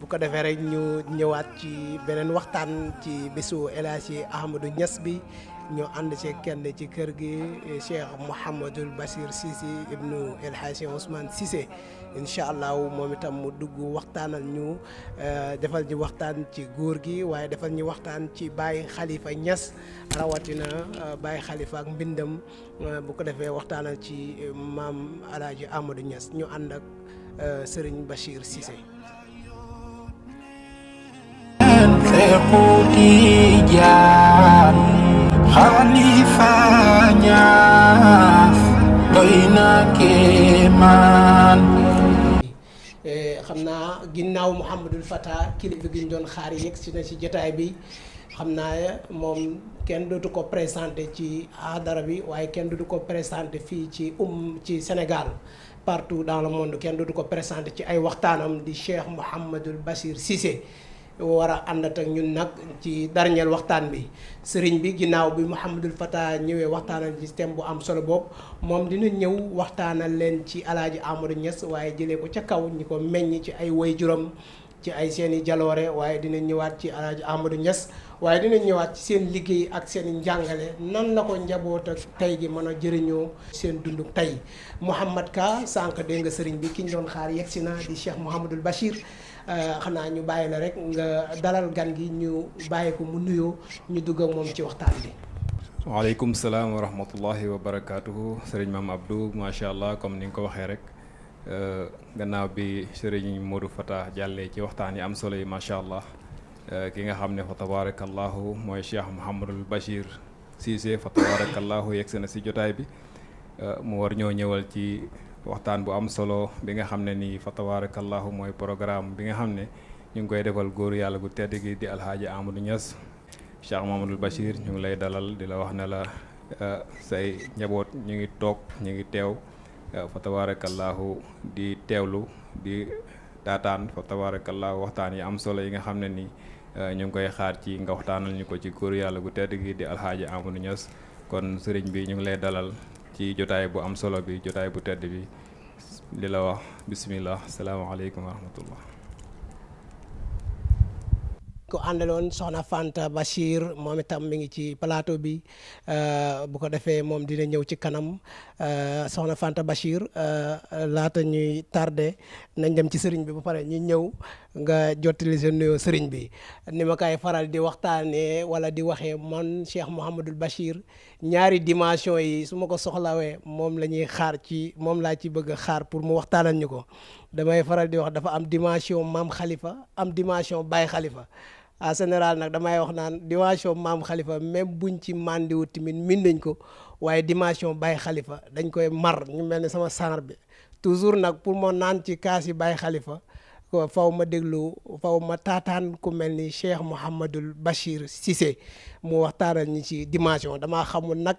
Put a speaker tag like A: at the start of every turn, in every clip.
A: bu ko defee rek ñu ñëwaat ci beneen waxtaan ci bésu El Hadji Ahmadou Niass bi ñu ànd ci kenn ci kër gi Cheikh Mouhamadul Bachir Cissé ibnu El Hadji Ousmane Cissé incha allah moom itam mu dugg waxtaanal ñu defal ñu waxtaan ci góor gi waaye defal ñu waxtaan ci Baye Khalifa Niass rawatina Baye Khalifa ak mbindam bu ko defee waxtaanal ci maam El Hadji Ahmadou Niass ñu ànd ak Serigne Bachir Cissé.
B: Khalifa Niass doy na kéemaan.
A: xam naa ginnaaw Mouhamadul Fata kilifa gi ñu doon xaar yegg si na ci jotaay bi xam naa moom kenn dootu ko présenté ci hadara bi waaye kenn dootu ko présenté fii ci Sénégal partout dans le monde kenn dootu ko présenté ci ay waxtaanam di Cheikh Mouhamadul Bachir Cissé. war a àndat ak ñun nag ci dernier waxtaan bi sëriñ bi ginnaaw bi Mouhamadul Fata ñëwee waxtaanal ci thème bu am solo boobu moom dina ñëw waxtaanal leen ci El Hadji Ahmadou Niass waaye jëlee ko ca kaw ñi ko meññ ci ay waajuram ci ay seeni jaloore waaye dina ñëwaat ci El Hadji Ahmadou Niass waaye dina ñëwaat ci seen liggéey ak seen njàngale nan la ko njaboot ak tey gi mën a jëriñoo seen dundu tey Mouhamad Ka sànq dégg nga sëriñ bi ki ñu doon xaar yegsi na di Cheikh Mouhamadul Bachir xanaa ñu bàyyi la rek nga dalal gan gi ñu bàyyi ko mu nuyoo ñu dugg ak moom ci waxtaan bi.
C: waaleykum salaam wa rahmatullahi wa barakaatuhu sëriñ Maam Abdou macha allah comme ni nga ko waxee rek gannaaw bi sëriñ Modou Fata jàllee ci waxtaan yi am solo yi macha allah ki nga xam ne fa tabarakallahu mooy Cheikh Mouhamadul Bachir Cissé fa tabarakallahu yegg na si jotaay bi mu war ñoo ñëwal ci. waxtaan bu am solo bi nga xam ne nii fa tabarakallahu mooy programme bi nga xam ne ñu ngi koy defal góoru yàlla gu tedd gi di El Hadji Ahmadou Niass Cheikh Mouhamadul Bachir ñu ngi lay dalal di la wax ne la say njaboot ñu ngi toog ñu ngi teew fa tabarakallahu di teewlu di daataan fa tabarakallahu waxtaan yi am solo yi nga xam ne nii ñu ngi koy xaar ci nga waxtaanal ñu ko ci góoru yàlla gu tedd gi di El Hadji Ahmadou Niass kon sëriñ bi ñu ngi lay dalal ci jotaay bu am solo bi jotaay bu tedd bi di la wax bismillah salaamaaleykum wa rahmatullah
A: ko àndaloon soxna Fanta Bachir moom itam mi ngi ci plateau bi bu ko defee moom dina ñëw ci kanam soxna Fanta Bachir laata ñuy tardé nañ dem ci sëriñ bi ba pare ñu ñëw nga jottali sa nuyoo sëriñ bi ni ma koy faral di waxtaanee wala di waxee man Cheikh Mouhamadul Bachir ñaari dimension yi su ma ko soxlawee moom la ñuy xaar ci moom laa ci bëgg a xaar pour mu waxtaanal ñu ko damay faral di wax dafa am dimension maam Khalifa am dimension Baye Khalifa en général nag damay wax naan dimension maam Khalifa même buñ ci màndiwu tamit min nañ ko waaye dimension Baye Khalifa dañ koy mar ñu mel ne sama sangar bi toujours nag pour ma naan ci kaas yi Baye Khalifa faw ma déglu faw ma taataan ku mel ni Cheikh Mouhamadul Bachir Cissé mu waxtaanal ñi ci dimension damaa xamul nag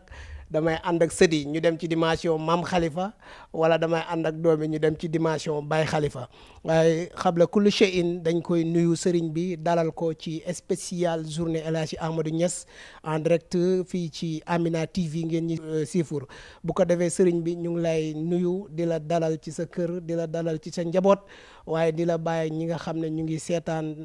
A: damay ànd ak sët yi ñu dem ci dimension maam Khalifa wala damay ànd ak doom yi ñu dem ci dimension Baye Khalifa waaye xabla kulli shay'in dañ koy nuyu sëriñ bi dalal ko ci spécial journée El Hadji Ahmadou Niass en direct fii ci Amina TV ngeen ñi siifur bu ko defee sëriñ bi ñu ngi lay nuyu di la dalal ci sa kër di la dalal ci sa njaboot waaye di la bàyyi ñi nga xam ne ñu ngi seetaan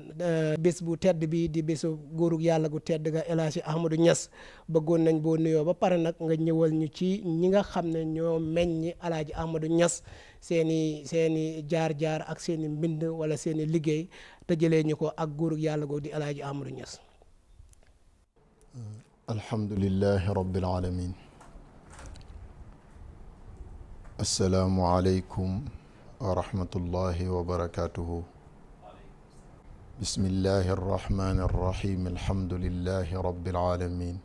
A: bés bu tedd bi di bésu góorug yàlla gu tedd ga El Hadji Ahmadou Niass bëggoon nañ boo nuyoo ba pare nag nga ñëwal ñu ci ñi nga xam ne ñoo meññ El Hadji Ahmadou Niass seeni jaar-jaar ak seeni mbind wala seeni liggéey te jëlee ñu ko ak góorug yàlla googu di El Hadji Ahmadou Niass.
D: alhamdulillahi rabbil alamin assalaamu aleykum wa rahmatullahi wa barakatuhu bismillahi arrahmani arrahim alhamdulillahi rabbil alamin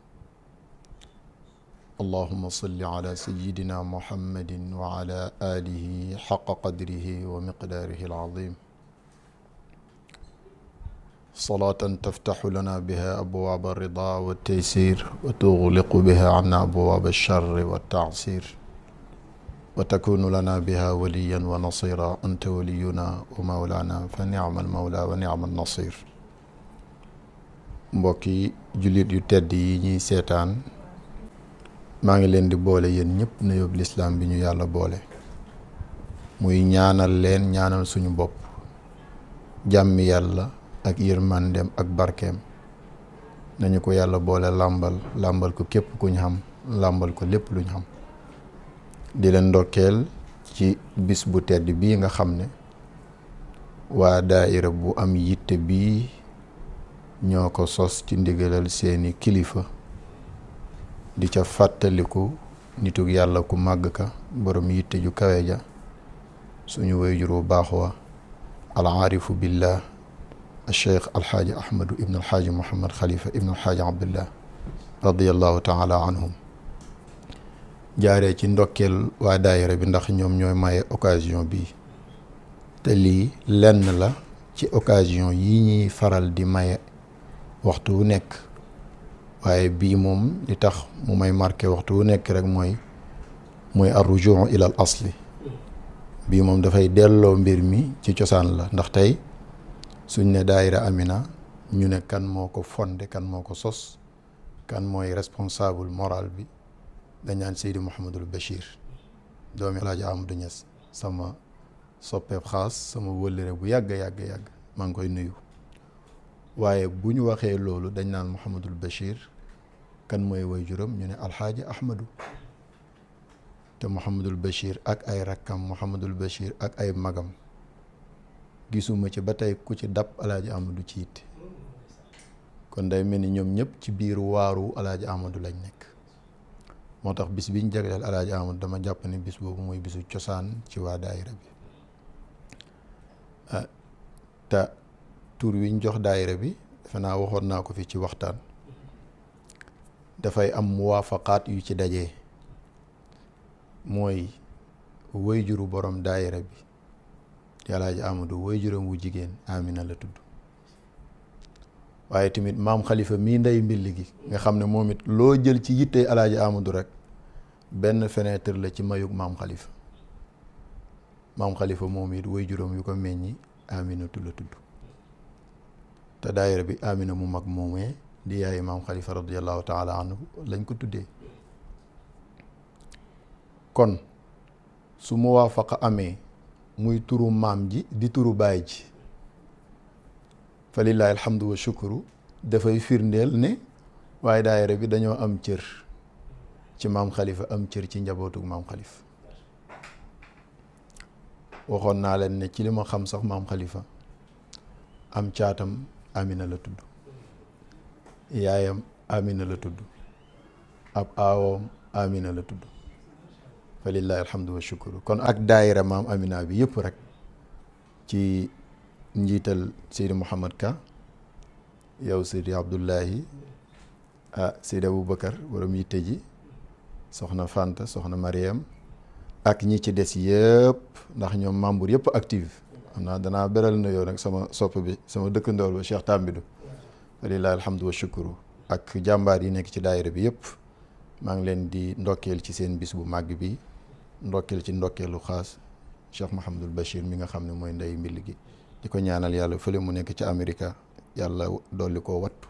D: allahuma salli ala sayidina muhammadin wa ala alihi xaqa qadrihi wa miqdaarihi alazim salaatan taftaxu lana biha abwaaba alrida waltaysir wa tugliqu biha anna abwaaba alcharri waltacsir wa takunu lana biha waliyan wa nasira anta waliyuna wa mawlana fa nicma almawla wa nicma alnasir mbokki jullit yu tedd yi ñuy seetaan maa ngi leen di boole yéen ñëpp na yóbbu lislaam bi ñu yàlla boole muy ñaanal leen ñaanal suñu bopp jàmmi yàlla ak yërmandem ak barkeem nañu ko yàlla boole làmbal ko képp kuñ xam làmbal ko lépp luñ xam. di leen ndokkeel ci bis bu tedd bii nga xam ne waa daaira bu am yitte bii ñoo ko sos ci ndigalal seeni kilifa di ca fàttaliku nitug yàlla ku màgg ka borom yitte ju kawe ja suñu wayjur bu baax wa al aarifu billah al cheikh alxaaji ahmadu ibn alxaaji muhammad xalifa ibn alxaaji abdullah radiallahu taala anhum jaaree ci ndokkeel waa daayira bi ndax ñoom ñooy maye occasion bi te lii lenn la ci occasion yi ñuy faral di maye waxtu wu nekk waaye bii moom li tax mu may marqué waxtu wu nekk rek mooy arrujuu ila al asli bii moom dafay delloo mbir mi ci cosaan la ndax tey suñ ne daayira Amina ñu ne kan moo ko fondé kan moo ko sos kan mooy responsable moral bi dañ naan Seydi Mouhamadul Bachir doomi Alaaji Amadou Niass sama soppeeb xaas sama wëllëre bu yàgg maa ngi koy nuyu waaye bu ñu waxee loolu dañ naan Mouhamadul Bachir kan mooy waajuram ñu ne alxaaji Ahmadu te Mouhamadul Bachir ak ay rakkam Mouhamadul Bachir ak ay magam gisuma ci ba tey ku ci dab Alaaji Amadou ci it kon day mel ni ñoom ñëpp ci biir waaru Alaaji Amadou lañ nekk moo tax bis biñ jagleel Alaaji Amadou dama jàpp ne bis boobu mooy bisu cosaan ci waa daayira bi te tur wiñ jox daayira bi defe naa waxoon naa ko fi ci waxtaan dafay am muwaafaqaat yu ci dajee mooy wayjuru borom daayira bi di Alaaji Amadou wayjuram wu jigéen Amina la tudd waaye tamit maam Khalifa mii ndey mbilli gi nga xam ne moom it loo jël ci yittee Alaaji Amadou rek benn fenêtre la ci mayug maam Khalifa moom it wayjuram yu ko meññi Aminatu la tudd te daayira bi Amina mu mag moomee di yaay maam Khalifa radiallahu taala anhu lañ ko tuddee kon su muwaafaqa amee muy turu maam ji di turu baay ji fa lillahi alhamdu wa shukru dafay firndeel ne waaye daayira bi dañoo am cër ci maam Khalifa am cër ci njabootug maam Khalifa waxoon naa leen ne ci li ma xam sax maam Khalifa am caatam Amina la tudd yaayam Amina la tudd ab aawoom Amina la tudd fa lillahi alhamdu wa shukru kon ak daayira maam Amina bi yëpp rek ci njiital Seydi Mouhamad Ka yow Seydi Abdullahi Seydi Aboubacar borom yitte ji soxna Fanta soxna Mariam ak ñi ci des yëpp ndax ñoom membre yëpp active xam naa danaa beral na yow nag sama sopp bi sama dëkkandoor ba Cheikh Tambidou walillahi alhamdu wa shukru ak jàmbaar yi nekk ci daayira bi yëpp maa ngi leen di ndokkeel ci seen bis bu màgg bi ndokkeel ci ndokkeelu xaas Cheikh Mouhamadul Bachir mi nga xam ne mooy ndey mbill gi di ko ñaanal yàlla fële mu nekk ci Amérique yàlla dolli koo wattu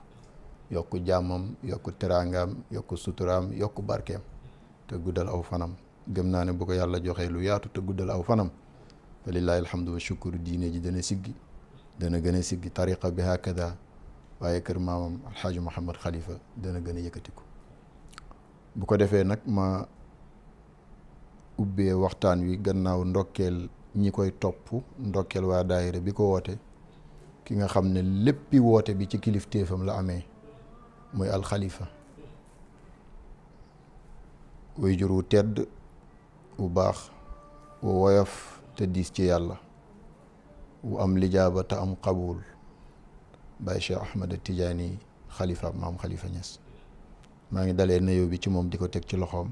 D: yokku jàmmam yokku teraangaam yokku suturaam yokku barkeem te guddal aw fanam gëm naa ne bu ko yàlla joxee lu yaatu te guddal aw fanam fa lillahi alhamdu wa shukru diine ji dana siggi dana gën a siggi tariqa bi hakada waaye kër maamam alxaaji Mouhamad Khalifa dana gën a yëkkatiku bu ko defee nag ma ubbee waxtaan wi gannaaw ndokkeel ñi koy topp ndokkeel waa daayira bi ko woote ki nga xam ne léppi woote bi ci kilifteefam la amee muy alxalifa way jur wu tedd wu baax wu woyof te diis ci yàlla wu am lijaaba te am qabul Baay Cheikh Ahmad Tijaani xalifa maam Khalifa Niass maa ngi dalee nuyoo bi ci moom di ko teg ci loxoom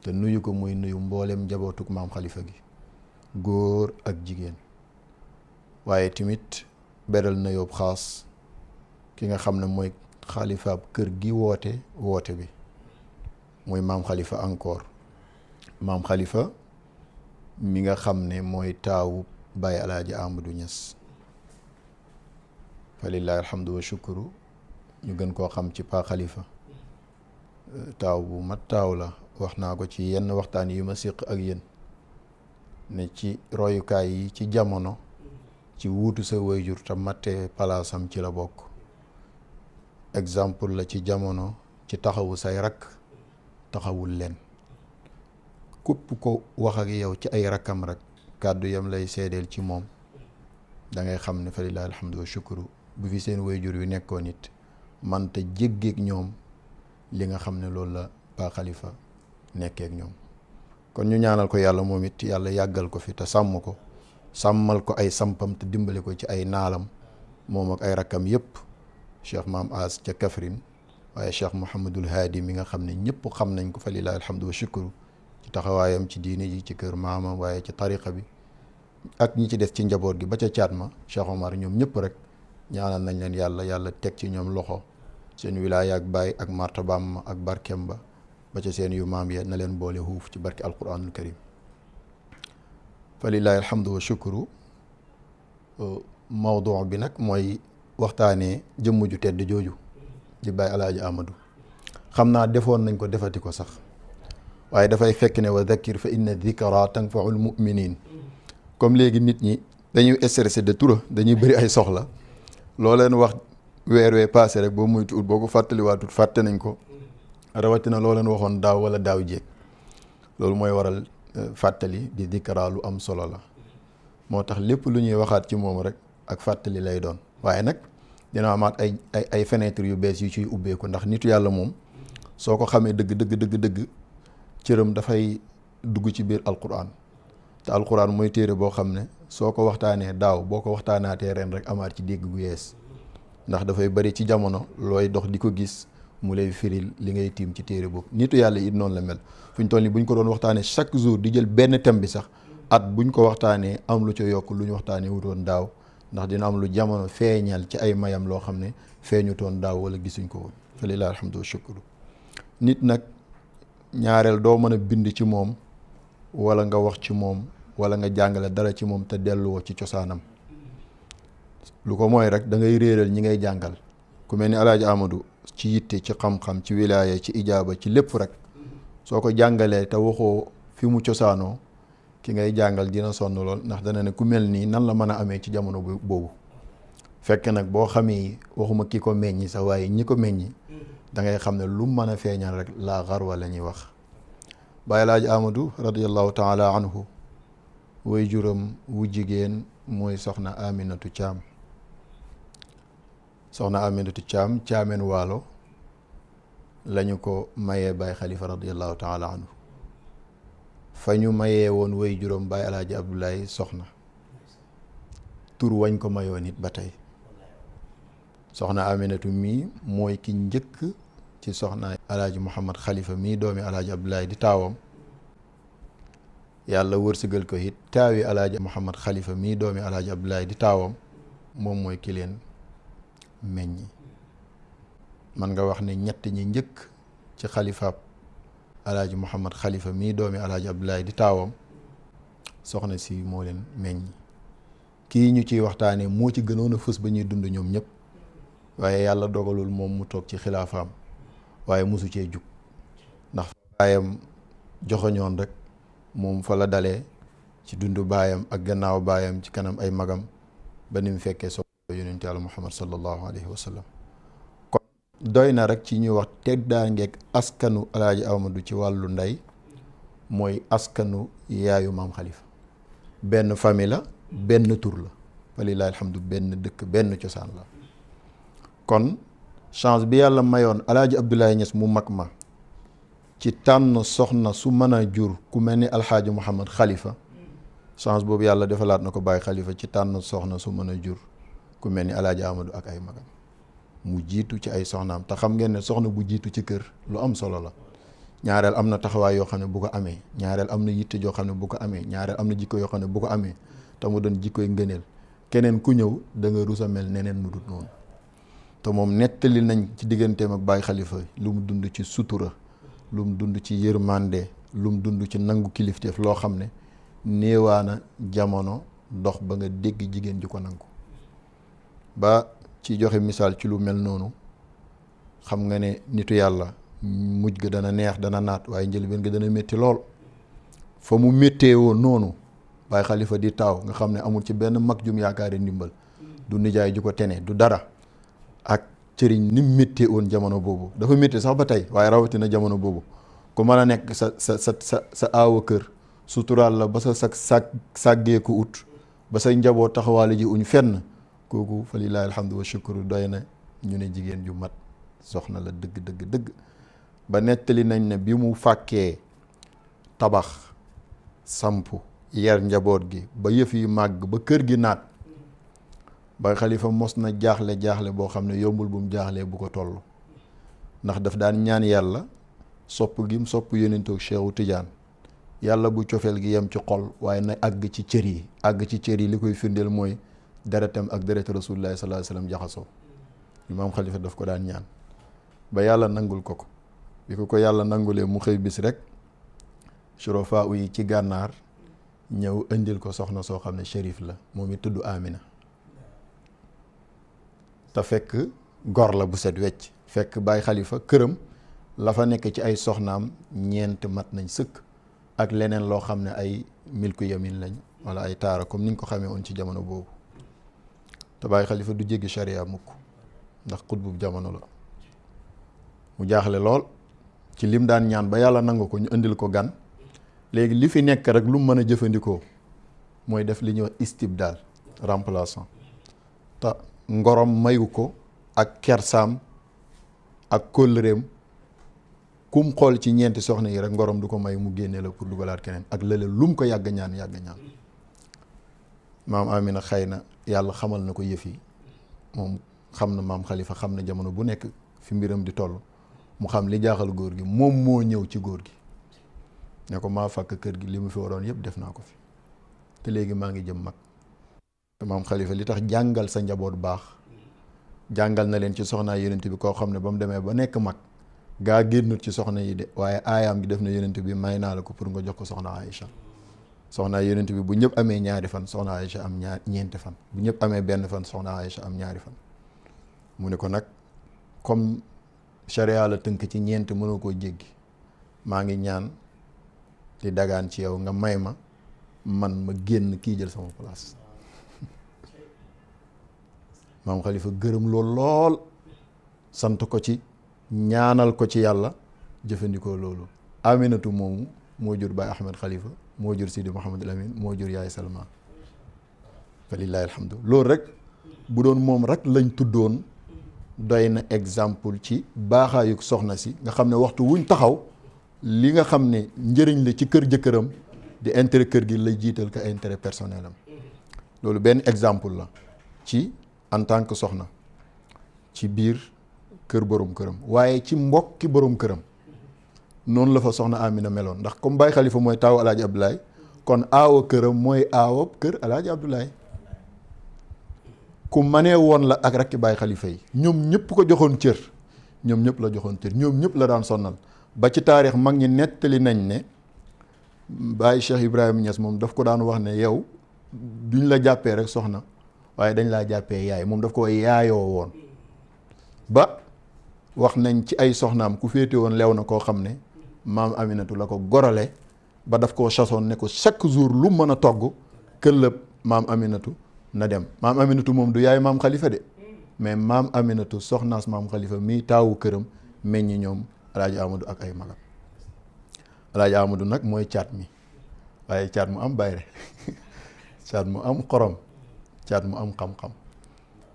D: te nuyu ko muy nuyu mboolem njabootug maam Khalifa gi góor ak jigéen waaye tamit beral nuyoo xaas ki nga xam ne mooy xalifaab kër gi woote bi muy maam Khalifa encore maam Khalifa mi nga xam ne mooy taawu Baay Alaaji Amadou Niass fa lillahi alhamdu wa shukru ñu gën koo xam ci Pa Khalifa taaw bu mat taaw la wax naa ko ci yenn waxtaan yi ma séq ak yéen ne ci royukaay yi ci jamono ci wuutu sa wayjur te mattee palaasam ci la bokk. exemple la ci jamono ci taxawu say rakk taxawul leen. képp ko wax ak yow ci ay rakkam rek kàddu yam lay seedeel ci moom da ngay xam ne fa lillahi alhamdu wa shukru bu fi seen wayjur yu nekkoon it man te jéggeeg ñoom li nga xam ne loolu la Ba Khalifa nekkeek ñoom. kon ñu ñaanal ko yàlla moom it yàlla yàggal ko fi te sàmm ko sàmmal ko ay sampam te dimbale ko ci ay naalam moom ak ay rakkam yépp. Cheikh Maam As ca Kaffrine waaye Cheikh Mouhamadul Haadi mi nga xam ne ñëpp xam nañ ko fa lillahi alhamdu wa shukru ci taxawaayam ci diine ji ci kër maama waaye ci tariqa bi ak ñi ci des ci njaboot gi ba ca caat ma Cheikh Omar ñoom ñëpp rek ñaanal nañ leen yàlla teg ci ñoom loxo seen wilaaya ak baay ak martabaam ma ak barkem ba ca seen yu maam ya na leen boole huuf ci barke alquranul karim fa lillahi alhamdu wa shukru. mawdu bi nag mooy waxtaanee jëmm ju tedd jooju di Baay Alaaji Amadou. xam naa defoon nañ ko defati ko sax waaye dafay fekk ne wa dhakkir fa inna dhikra tanfaul muminin. comme léegi nit ñi dañuy stressé de trop dañuy bëri ay soxla loo leen wax weer wee passé rek boo muy tuut boo ko fàttaliwaatut fàtte nañ ko rawatina loo leen waxoon daaw wala daaw jéeg loolu mooy waral fàttali di dhikra lu am solo la. moo tax lépp lu ñuy waxaat ci moom rek ak fàttali lay doon waaye nag dina amaat ay fenêtre yu bees yu ciy ubbeeku ndax nitu yàlla moom soo ko xamee dëgg cëram dafay dugg ci biir alquran te alquran mooy téere boo xam ne soo ko waxtaanee daaw boo ko waxtaanaatee ren rek amaat ci dégg gu yees ndax dafay bari ci jamono looy dox di ko gis mu lay firil li ngay tiim ci téere boobu. nitu yàlla it noonu la mel fu ñu toll nii bu ñu ko doon waxtaanee chaque jour di jël benn thème bi sax at buñ ko waxtaanee am lu ca yokk lu ñu waxtaanee wutoon daaw ndax dina am lu jamono feeñal ci ay mayam loo xam ne feeñutoon daaw wala gisuñ ko woon. fa lillahi alhamdu wa shukru. nit nag ñaareel doo mën a bind ci moom wala nga wax ci moom wala nga jàngale dara ci moom te delluwoo ci cosaanam lu ko mooy rek da ngay réeral ñi ngay jàngal ku mel ni Alaaji Amadou ci yitte ci xam-xam ci wilaaya ci ijaaba ci lépp rek soo ko jàngalee te waxoo fi mu cosaanoo ki ngay jàngal dina sonn lool ndax dana ne ku mel nii nan la mën a amee ci jamono boobu fekk nag boo xamee waxuma ki ko meññi sax waaye ñi ko meññi da ngay xam ne lu mën a feeñal rek laa xarwa la ñuy wax. Baay Alaaji Amadou radiyallahu taala anhu way juram wu jigéen mooy soxna Aminatu Caam. soxna Aminatu Caam caameen waalo lañu ko mayee Baay Xalifa radiyallahu taala anhu fa ñu mayee woon way juróom Baay Alaaji Abdoulaye soxna tur wañ ko mayoon it ba tey soxna Aminatu mii mooy ki njëkk ci soxna Alaaji Mouhamad Khalifa mii doomi Alaaji Abdoulaye di taawam yàlla wërsëgal ko it taawi Alaaji Mouhamad Khalifa mii doomi Alaaji Abdoulaye di taawam moom mooy ki leen meññi. man nga wax ne ñett ñi njëkk ci xalifaab Alaaji Mouhamad Khalifa mii doomi Alaaji Abdoulaye di taawam soxna si moo leen meññi. kii ñu ciy waxtaanee moo ci gënoon a fës ba ñuy dund ñoom ñëpp waaye yàlla dogalul moom mu toog ci xilaafaam waaye mosu cee jug ndax baayam joxoñoon rek moom fa la dalee ci dundu baayam ak gannaaw baayam ci kanam ay magam ba ni mu fekkee so yonent yàlla Muhammad sallallahu alayhi wa sallam. kon doy na rek ci ñuy wax teddaangeeg askanu Alaaji Amadou ci wàllu ndey mooy askanu yaayu maam Khalifa benn famille la benn tur la walilahi alhamdu benn dëkk benn cosaan la. kon chance bi yàlla mayoon Alaaji Abdoulaye Niass mu mag ma ci tànn soxna su mën a jur ku mel ni alxaaji Mouhamad Khalifa chance boobu yàlla defalaat na ko Baay Khalifa ci tànn soxna su mën a jur ku mel ni Alaaji Amadou ak ay magam mu jiitu ci ay soxnaam te xam ngeen ne soxna bu jiitu ci kër lu am solo la. ñaareel am na taxawaay yoo xam ne bu ko amee ñaareel am na yitte joo xam ne bu ko amee ñaareel am na jikko yoo xam ne bu ko amee te mu doon jikkoy ngëneel keneen ku ñëw da nga rus a mel neneen nu dut noonu. te moom nettali nañ ci digganteem ak Baay Khalifa lu mu dund ci sutura lu mu dund ci yërmande lu mu dund ci nangu kilifteef loo xam ne néewaana jamono dox ba nga dégg jigéen ju ko nangu. ba ci joxe misaal ci lu mel noonu xam nga ne nitu yàlla mujj ga dana neex dana naat waaye njëlbeen ga dana métti lool fa mu méttee woon noonu Baay Xalifa di taaw nga xam ne amul ci benn mag jum yaakaari ndimbal, du nijaay ju ko tene du dara, ak cëriñ ni mu méttee woon jamono boobu. Dafa méttee sax ba tey, waaye rawatina jamono boobu ku mën a nekk sa aawa kër suturaal la ba sa sàggee ko ut ba say njaboot taxawaale ji uñ fenn, kooku fa lillaahi alhamdu wa shukru doy na ñu ne jigéen ju mat soxna la dëgg. Ba nettali nañ ne bi mu fàkkee tabax sampu yar njaboot gi ba yëf yi màgg ba kër gi naat, Baay Xalifa mos na jaaxle boo xam ne yombul bu mu jaaxlee bu ko toll, ndax daf daan ñaan yàlla sopp gi mu sopp yonentu Cheikhu Tijaan, yàlla bu cofeel gi yem ci xol waaye na àgg ci cër yi li koy firndeel mooy deretam ak deretu Rasulullaahi sallallaahu alayhi wa sallam jaxasoo. Imaam Xalifa daf ko daan ñaan ba yàlla nangul ko bi ko yàlla nangulee mu xëy bis rek surafaa yi ci gànnaar ñëw indil ko soxna soo xam ne shérif la, moom it tudd Amina, te fekk gor la bu set wecc. Fekk Baay Xalifa këram la fa nekk ci ay soxnaam ñeent mat nañ sëkk, ak leneen loo xam ne ay milku yamin lañ wala ay taara comme ni nga ko xamee woon ci jamono boobu. te Baay Xalifa du jéggi sharia mukk ndax xutbu jamono la. mu jaaxle lool ci lim daan ñaan ba yàlla nangu ko ñu indil ko gan. léegi li fi nekk rek lu mu mën a jëfandikoo mooy def li ñuy wax istibdaal, remplaçant. te ngorom mayu ko ak kersaam ak kóllëreem, kum xool ci ñeenti soxna yi rek ngorom du ko may mu génnee la pour dugalaat keneen, ak lële lum ko yàgg ñaan. Maam Amina xëy na yàlla xamal na ko yëf yi, moom xam na Maam Xalifa, xam na jamono bu nekk fi mbiram di toll, mu xam li jaaxal góor gi. moom moo ñëw ci góor gi ne ko maa fàkk kër gi, li mu fi waroon yëpp def naa ko fi, te léegi maa ngi jëm mag. te Maam Xalifa li tax jàngal sa njaboot baax, jàngal na leen ci soxnaa yonent bi koo xam ne ba mu demee ba nekk mag gaa génnut ci soxna yi de, waaye aayaam gi def na yonent bi may naa la ko pour nga jox ko soxna Aïcha. soxnaa yonent bi bu ñëpp amee ñaari fan soxna Aïcha am ñeenti fan, bu ñëpp amee benn fan soxna Aïcha am ñaari fan. mu ne ko nag comme charia la tënk ci ñeent mënoo koo jéggi, maa ngi ñaan di dagaan ci yow nga may ma ma génn kii jël sama place. Maam Xalifa gërëm lool sant ko ci, ñaanal ko ci yàlla, jëfandikoo loolu. Aminatu moomu moo jur Baay Ahmed Xalifa, moo jur Sidi Mouhamadul Amin, moo jur Yaay Salma. fa lillaahi alhamdu. loolu rek bu doon moom rek lañ tuddoon doy na exemple ci baaxaayu soxna si, nga xam ne waxtu wuñ taxaw li nga xam ne njëriñ la ci kër jëkkëram di intérêt kër gi lay jiital ko intérêt personnel am. loolu benn exemple la ci en tant que soxna ci biir kër borom këram, waaye ci mbokki borom këram noonu la fa soxna Amina meloon. ndax comme Baay Xalifa mooy taawu Alaaji Abdoulaye, kon aawa këram mooy aawa kër Alaaji Abdoulaye. ku manee woon la ak rakki Baay Xalifa yi, ñoom ñëpp ko joxoon cër, ñoom ñëpp la joxoon cër, ñoom ñëpp la daan sonnal. ba ci taarix mag ñi nettali nañ ne Baay Cheikh Ibrahima Niass moom daf ko daan wax ne yow duñ la jàppee rek soxna, waaye dañ laa jàppee yaay. moom daf ko yaayoo woon. ba wax nañ ci ay soxnaam ku féete woon lew na koo xam ne maam Aminatu la ko gorale, ba daf koo chasoon ne ko chaque jour lu mën a togg këllëb maam Aminatu na dem. maam Aminatu moom du yaay Maam Xalifa de, mais maam Aminatu soxnaas Maam Xalifa mii taawu këram meññi ñoom Alaaji Amadou ak ay magam. Alaaji Amadou nag mooy caat mi, waaye caat mu am bayre caat mu am xorom, caat mu am xam-xam.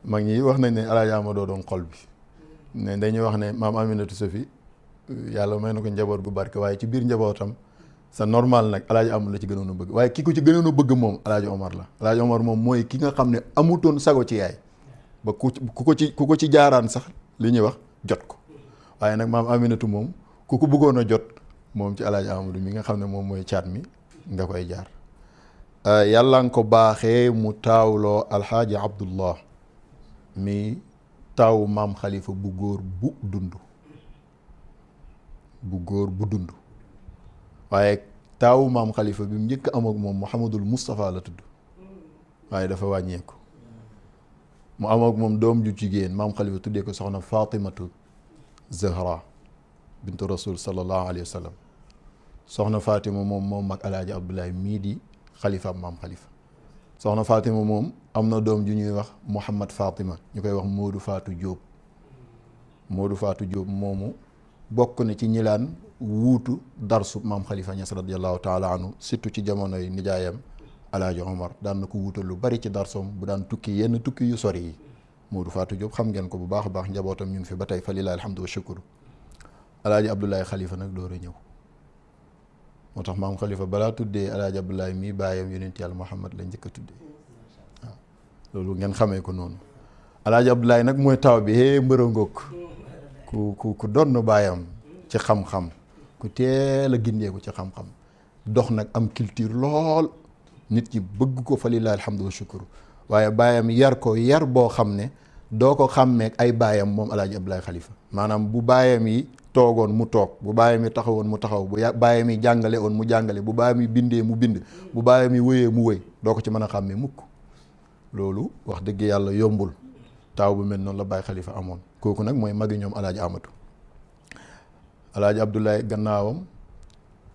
D: mag ñi wax nañ ne Alaaji Amadou doon xol bi, ne dañuy wax ne maam Aminatu Sofi yàlla may na ko njaboot gu barke, waaye ci biir njabootam sa normal nag Alaaji Amadou la ci gënoon a bëgg. waaye ki ko ci gënoon a bëgg moom Alaaji Omar la. Alaaji Omar moom mooy ki nga xam ne amutoon sago ci yaay, ba ku ko ci jaaraan sax li ñuy wax jot ko. waaye nag maam Aminatu moom ku ko bëggoon a jot moom ci Alaaji Amadou mi nga xam ne moom mooy caat mi nga koy jaar. yàlla nga ko baaxee mu taawloo Alxaaji Abdullah mi taawu Maam Xalifa bu góor bu dund. waaye taawu Maam Xalifa bi mu njëkk am ak moom Mouhamadul Moustapha la tudd, waaye dafa wàññeeku. mu am ak moom doom ju jigéen Maam Xalifa tuddee ko soxna Fatimatu Zahra bintu rasul sallallahu alayhi wa sallam. soxna Fatima moom mag Alaaji Abdoulaye mii di xalifaam maam xalifa. soxna Fatima moom am na doom ju ñuy wax Mouhamad Fatima ñu koy wax Modou Fatou Diop. Modou Fatou Diop moomu bokk na ci ñilaan wuutu darsu maam xalifa Ñas radiyallahu taala anhu surtout ci jamonoy nijaayam Alaaji Omar daan na ko wuutal lu bari ci darsoom bu daan tukki yenn tukki yu sori yi. Modou Fatou Diop xam ngeen ko bu baax a baax njabootam ñu ngi fi ba tey fa lillahi alhamdu wa shukru. Alaaji Abdoulaye Khalifa nag door a ñëw moo tax maam xalifa balaa tuddee Alaaji Abdoulaye mii baayam yonent yàlla Muhammad la njëkk a tuddee waaw loolu ngeen xamee ko noonu. Alaaji Abdoulaye nag mooy taw bi mbërëngoog ku doon baayam ci xam-xam ku teel a gindeeku ci xam-xam dox nag am culture lool nit ñi bëgg ko fa lillahi alhamdu wa shukru waaye baayam yar ko yar boo xam ne doo ko xàmmeek ay baayam moom Alaaji Abdoulaye Khalifa maanaam bu baayam yi toogoon mu toog bu baayam yi taxawoon mu taxaw bu baayam yi jàngale woon mu jàngale bu baayam yi bindee mu bind bu baayam yi wëyee mu wëy doo ko ci mën a xàmmee mukk loolu wax dëgg yàlla yombul taaw bu mel noonu la Baay Khalifa amoon kooku nag mooy magi ñoom Alaaji Amatu. Alaaji Abdoulaye gannaawam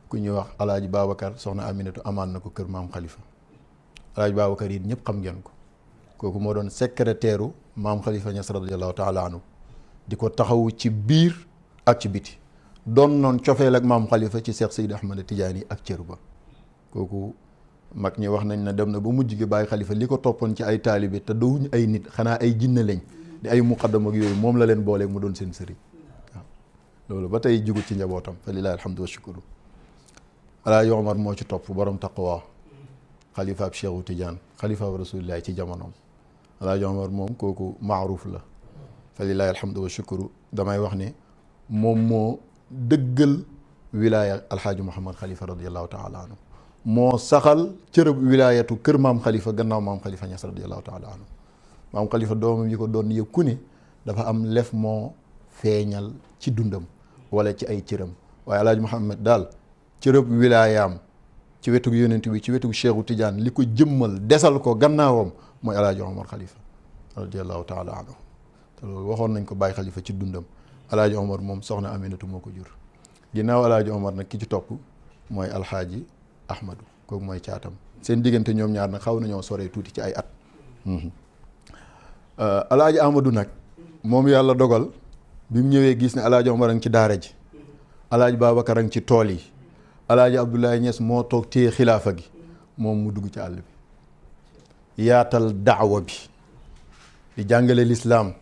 D: ku ñuy wax Alaaji Babacar soxna Aminatu amaan na ko kër maam Khalifa. Alaaji Babacar yi ñëpp xam ngeen ko kooku moo doon secrétaire maam Khalifa Ñas radiyallahu taala anhu di ko taxawu ci biir ak ci biti doon noon cofeel ak maam Khalifa ci Cheikh Seydi Ahmad Tidiane ak cër ba kooku mag ñi wax nañ ne dem na ba mujj gi Baay Khalifa li ko toppoon ci ay taalibe te dowuñu ay nit xanaa ay jinne lañ di ay muqaddam ak yooyu moom la leen booleeg mu doon seen sëriñ waaw loolu ba tey jugut ci njabootam fa lillahi alhamdu wa shukru. Alaaji Omar moo ci topp borom taqwa xalifa ab Cheikhu Tidiane xalifa ab rasulillahi ci jamonoom. Alaaji Omar moom kooku maaruf la fa lillahi alhamdu wa shukru damay wax ne moom moo dëggal wilaaya alxaaji Mouhamad Khalifa radiallahu taala anhu moo saxal cërëb wilaayatu kër maam Khalifa gannaaw maam Khalifa Ñas radiallahu taala anhu maam Khalifa doomam yi ko doon yëpp ku ne dafa am lef moo feeñal ci dundam wala ci ay cëram waaye alaaji Mouhamad daal cërëb wilaayaam ci wetu yonent bi ci wetu Cheikhu Tidiane li ko jëmmal desal ko gannaawam mooy alaaji Omar Khalifa radiallahu taala anhu te loolu waxoon nañ ko Baay Khalifa ci dundam. Alaaji Omar moom soxna Aminatu moo ko jur ginnaaw Alaaji Omar nag ki ci topp mooy alxaaji Ahmadu kooku mooy caatam seen diggante ñoom ñaar nag xaw nañoo soree tuuti ci ay at. Alaaji Ahmadu nag moom yàlla dogal bi mu ñëwee gis ne Alaaji Omar a ngi ci daara ji Alaaji Babacar a ngi ci tool yi Alaaji Abdoulaye Niass moo toog téye xilaafa gi moom mu dugg ci àll bi yaatal daawa bi di jàngale lislaam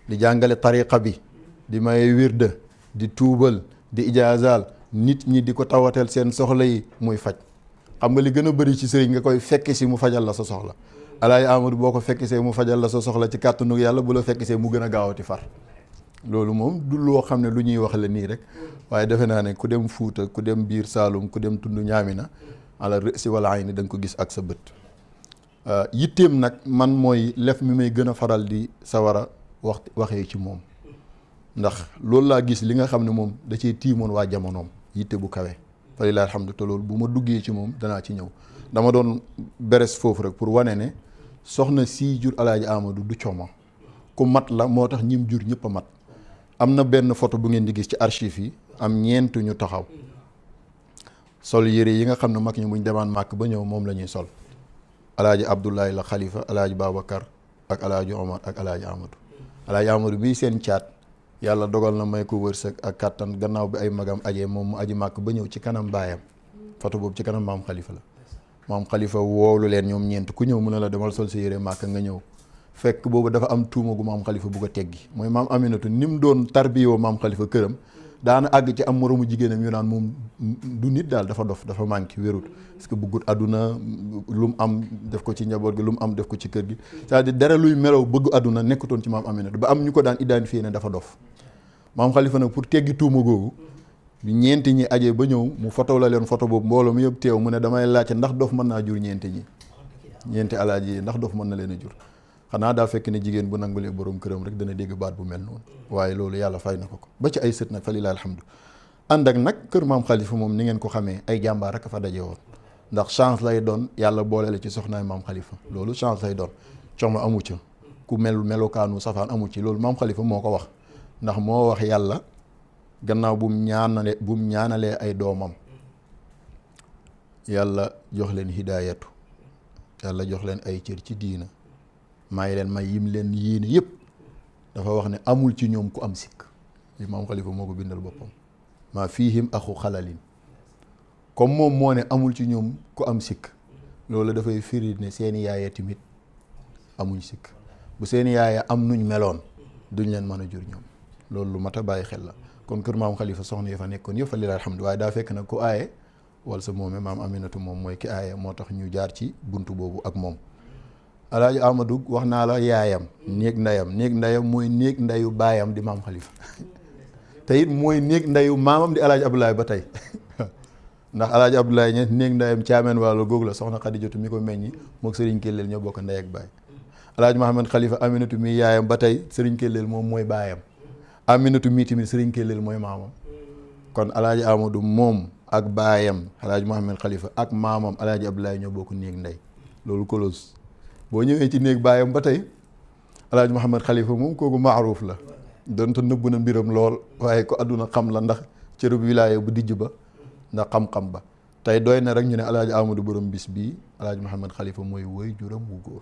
D: di jàngale tariqa bi di maye wirda di tuubal di ijaazaal nit ñi di ko tawatel seen soxla yi muy faj xam nga li gën a bëri ci sëriñ nga koy fekk si mu fajal la sa soxla. Alaaji Amadou boo ko fekk see mu fajal la sa soxla ci kàttanu yàlla bu la fekk see mu gën a gaawati far loolu moom du loo xam ne lu ñuy wax la nii rek waaye defe naa ne ku dem Fuuta ku dem biir Saalum ku dem tund Ñaamina ala rësi wala ay ni da nga ko gis ak sa bët. Yitteem nag man mooy lef mi may gën a faral di sawar a waxee ci moom ndax loolu laa gis li nga xam ne moom da cee tiimoon waa jamonoom yitte bu kawe fa lillahi alhamdu te loolu bu ma duggee ci moom danaa ci ñëw dama doon beres foofu rek pour wane ne soxna sii jur Alaaji Amadou du cooma ku mat la moo tax ñim jur ñëpp a mat. am na benn photo bu ngeen di gis ci archive yi am ñeent ñu taxaw sol yére yi nga xam ne mag ñi buñ demaan màkk ba ñëw moom la ñuy sol Alaaji Abdoulaye la Khalifa Alaaji Babacar ak Alaaji Omar ak Alaaji Amadou. Alaaji Amadou bii seen caat yàlla dogal na may ko wërsëg ak kàttan gannaaw bi ay magam ajee moom mu aji màkk ba ñëw ci kanam baayam photo boobu ci kanam maam Khalifa la maam Khalifa woolu leen ñoom ñeent ku ñëw mu ne la demal sol sa yére màkk nga ñëw fekk boobu dafa am tuuma gu maam Khalifa bu ko teggi mooy maam Aminatu ni mu doon tarbiyoo maam Khalifa këram daana àgg ci am moroomu jigéenam yu naan moom du nit daal dafa dof dafa manqué wérut parce que bëggut àdduna lu mu am def ko ci njaboot gi lu mu am def ko ci kër gi c'est-à-dire dara luy melaw bëgg àdduna nekkutoon ci maam Aminatu ba am ñu ko daan identifié ne dafa dof maam Khalifa nag pour teggi tuuma googu bi ñeenti ñi ajee ba ñëw mu foto la leen photo boobu mbooloo mu yëpp teew mu ne damay laajte ndax dof mën naa jur ñeenti ñi ñeenti alaaji yi ndax dof mën na leen a jur xanaa daa fekk ne jigéen bu nangulee borom këram rek dana dégg baat bu mel noonu waaye loolu yàlla fay na ko ba ci ay sët nag fa lillahi alhamdu ànd ak nag kër maam Khalifa moom ni ngeen ko xamee ay jàmbaar rek a fa daje woon ndax chance lay doon yàlla boole la ci soxnaay maam Khalifa loolu chance lay doon coono amu ca ku melokaanu safaan amu ci loolu maam Khalifa moo ko wax ndax moo wax yàlla gannaaw bu mu ñaanalee ay doomam yàlla jox leen hidaayatu, yàlla jox leen ay cër ci diina, may leen may yim leen yéene yëpp, dafa wax ne amul ci ñoom ku am sikk. li maam Khalifa moo ko bindal boppam, maa fiihim axu xalalin. comme moom moo ne amul ci ñoom ku am sikk, loolu dafay firi ne seeni yaaya tamit amuñ sikk. bu seeni yaaya am nuñ meloon duñ leen mën a jur ñoom. loolu lu mat a bàyyi xel la. kon kër maam Khalifa soxna ya fa nekkoon yëpp fa lillahi alhamdu, waaye daa fekk nag ku aaye wal sa moome maam Aminatu moom mooy ki aaye, moo tax ñu jaar ci buntu boobu ak moom. Alaaji Amadou wax naa la yaayam néeg ndeyam mooy néeg ndeyu baayam di maam Khalifa te it mooy néeg ndeyu maamam di Alaaji Abdoulaye ba tey ndax Alaaji Abdoulaye ñe néeg ndeyam caameen wàllu googu la soxna Xadijatu mi ko meññi mook Sëriñ Kelleel ñoo bokk ndey ak baay. Alaaji Mahamad Khalifa Aminatu mi yaayam ba tey Sëriñ Kelleel moom mooy baayam, Aminatu mi tamit Sëriñ Kelleel mooy maamam. kon Alaaji Amadou moom ak baayam Alaaji Mahamad Khalifa ak maamam Alaaji Abdoulaye ñoo bokk néeg ndey. loolu kolos boo ñëwee ci néeg baayam ba tey Alaaji Mahamad Khalifa moom kooku maaruuf la, donte nëbb na mbiram lool, waaye ko àdduna xam la ndax cërub wilaaya bu dijj ba, ndax xam-xam ba. tey doy na rek ñu ne Alaaji Amadou borom bis bii Alaaji Mahamad Khalifa mooy woy juram wu góor.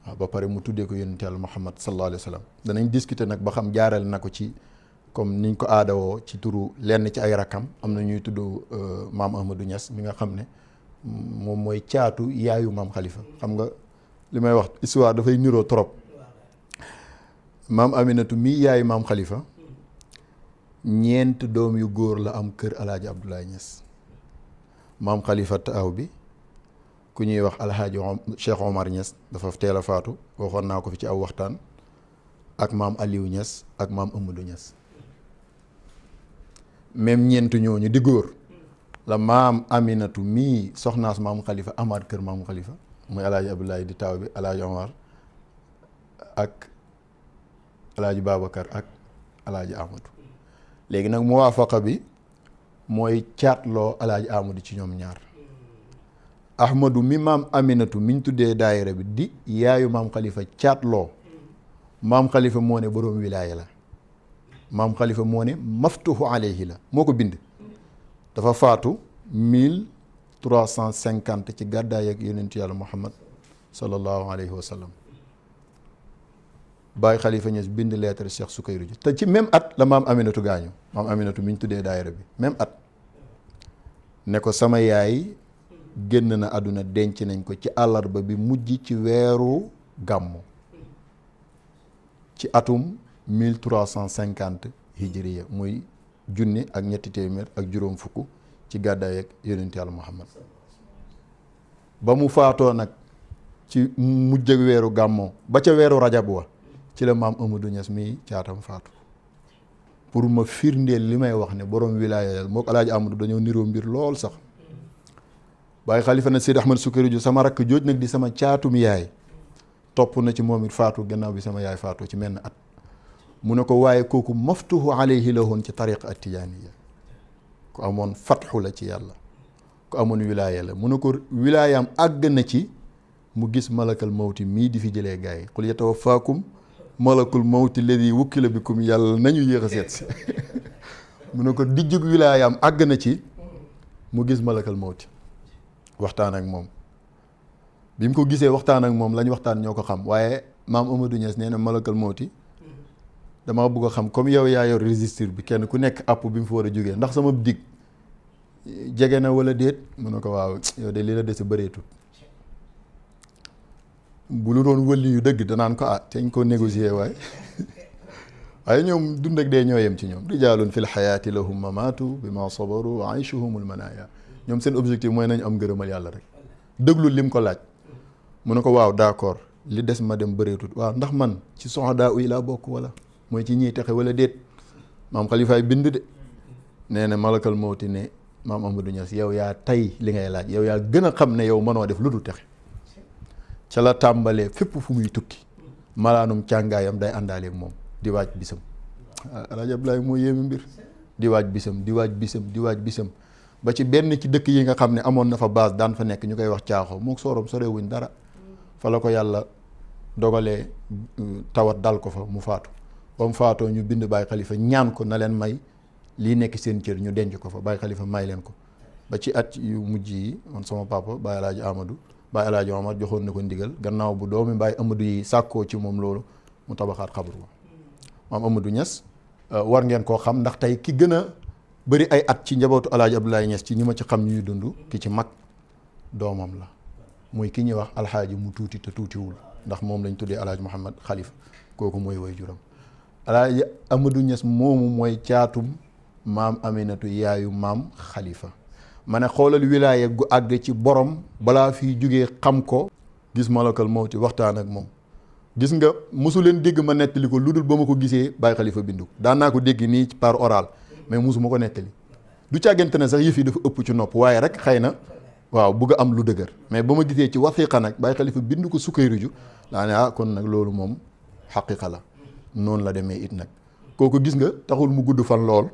D: waaw ba pare mu tuddee ko yonent Yàlla Muhammad sallallahu alayhi wa sallam. danañ discuter nag ba xam jaarale na ko ci comme niñ ko aadawoo ci turu lenn ci ay rakkam. am na ñuy tudd maam Ahmadou Niass mi nga xam ne moom mooy caatu yaayu maam Khalifa. xam nga li may wax histoire dafay niroo trop. maam Aminatu mi yaayu maam Khalifa ñeent doom yu góor la am kër Alaaji Abdoulaye Niass. maam Khalifa taaw bi ku ñuy wax Alhaaji Cheikh Omar Niass dafa teel a faatu, waxoon naa ko fi ci aw waxtaan, ak maam Aliou Niass ak maam Amadou Niass. même ñeent ñooñu di góor la maam Aminatu mii soxnaas maam Khalifa amaat kër maam Khalifa muy Alaaji Abdoulaye di taaw bi, Alaaji Omar ak Alaaji Babacar ak Alaaji Amadou. léegi nag muwaafaqa bi mooy caatloo Alaaji Amadou ci ñoom ñaar. Ahmadou mi maam Aminatu miñ tuddee daayira bi di yaayu maam Khalifa caatloo maam Khalifa moo ne boroom wilaaya la. maam Khalifa moo ne maftuhu alayhi la, moo ko bind. dafa faatu 1350 ci gàddaay ak yonentu Yàlla Muhammad sallallahu alayhi wa sallam. Baay Khalifa Niass bind lettre Cheikh Soukayru ji te ci même at la maam Aminatu gaañu. maam Aminatu miñ tuddee daayira bi même at ne ko sama yaay génn na àdduna, denc nañ ko ci àllarba bi mujj ci weeru gàmmu ci atum 1350 hijriya muy junni ak ñetti téeméer ak juróom fukk ci gàddaay ak yonent Yàlla Muhammad. ba mu faatoo nag ci mujj ak weeru gàmmoo ba ca weeru rajab wa ci la maam Amadou Niass mi caatam faatu. pour ma firndeel li may wax ne borom wilaaya mook Alaaji Amadou dañoo niroo mbir lool sax. Baay Khalifa na Seydi Ahmad Soukayru ju sama rakk jooj nag di sama caatum yaay topp na ci moom it faatu gannaaw bi sama yaay faatu ci menn at. mu ne ko waaye kooku maftuhu alayhi la woon ci tariqa at-tijaaniya, ku amoon fatxu la ci yàlla, ku amoon wilaaya la. mu ne ko wilaayaam àgg na ci mu gis malakal mawti mii di fi jëlee gars yi, qul yatawaffaakum malakul mawti alladi wukkila bikum, yàlla nañu yéex a seet si mu ne ko dijjug wilaayaam àgg na ci mu gis malakal mawti waxtaan ak moom. bi mu ko gisee waxtaan ak moom lañ waxtaan ñoo ko xam, waaye maam Amadou Niass nee na malakal mawti dama bëgg a xam comme yow yaa yor registre bi, kenn ku nekk app bi mu fa war a jógee, ndax sama dig jege na wala déet. mu ne ko waaw yow de li la dese bëreetut. bu lu doon wëlli yu dëgg danaan ko teñ ko négocier waaye ñoom dund ak dee ñoo yem ci ñoom. rijaalun fil xayaati lahum mamaatu bi ma sabaru wa ayshuhumul manaaya. ñoom seen objectif mooy nañ am ngërëmal yàlla rek. déglu lim ko laaj. mu ne ko waaw d'accord li des ma dem bëreetut. waaw ndax man ci soxadaa uy laa bokk wala mooy ci ñiy texe wala déet. maam Khalifaay bind de nee na malakal mawti ne maam Amadou Niass yow yaa tay li ngay laaj, yow yaa gën a xam ne yow mënoo def lu dul texe. ca la tàmbalee fépp fu muy tukki malaanum càngaayam day àndaaleeg moom di waaj bisam. Alaaji Abdoulaye moo yéeme mbir. di waaj bisam ba ci benn ci dëkk yi nga xam ne amoon na fa base daan fa nekk ñu koy wax caaxo mook soorom sorewuñ dara. fa la ko yàlla dogalee tawat dal ko fa mu faatu. ba mu faatoo ñu bind Baay Khalifa ñaan ko na leen may lii nekk seen cër ñu denc ko fa. Baay Khalifa may leen ko ba ci at yu mujj yi man sama papa Baye El Hadj Amadou Baye El Hadj Omar joxoon na ko ndigal gannaaw bu doomi Baye Amadou yi sàkkoo ci moom loolu mu tabaxaat xabru ba maam Amadou Niass war ngeen koo xam ndax tey ki gën a bëri ay at ci njabootu El Hadj Abdoulaye Niass ci ñi ma ci xam ñuy dund ki ci mag doomam la muy ki ñuy wax alxaaji mu tuuti te tuutiwul ndax moom lañ tuddee El Hadj Mouhamed Khalifa kooku mooy waajuram El Hadj Amadou Niass moomu mooy caatum maam Aminatu yaayu maam Khalifa ma ne xoolal wilaaya gu àgg ci borom balaa fiy jugee xam ko gis malakal mawti waxtaan ak moom gis nga mosu leen dégg ma nettali ko lu dul ba ma ko gisee Baye Khalifa bindu daan naa ko dégg nii par oral mais mosu ma ko nettali du càggante ne sax yëf yi dafa ëpp ci nopp waaye rek xëy na waaw bugg a am lu dëgër mais ba ma gisee ci wasiqa nag Baye Khalifa bind ko Sukayriju daa ne ah kon nag loolu moom xaqiqa la noonu la demee it nag kooku gis nga taxul mu gudd fan lool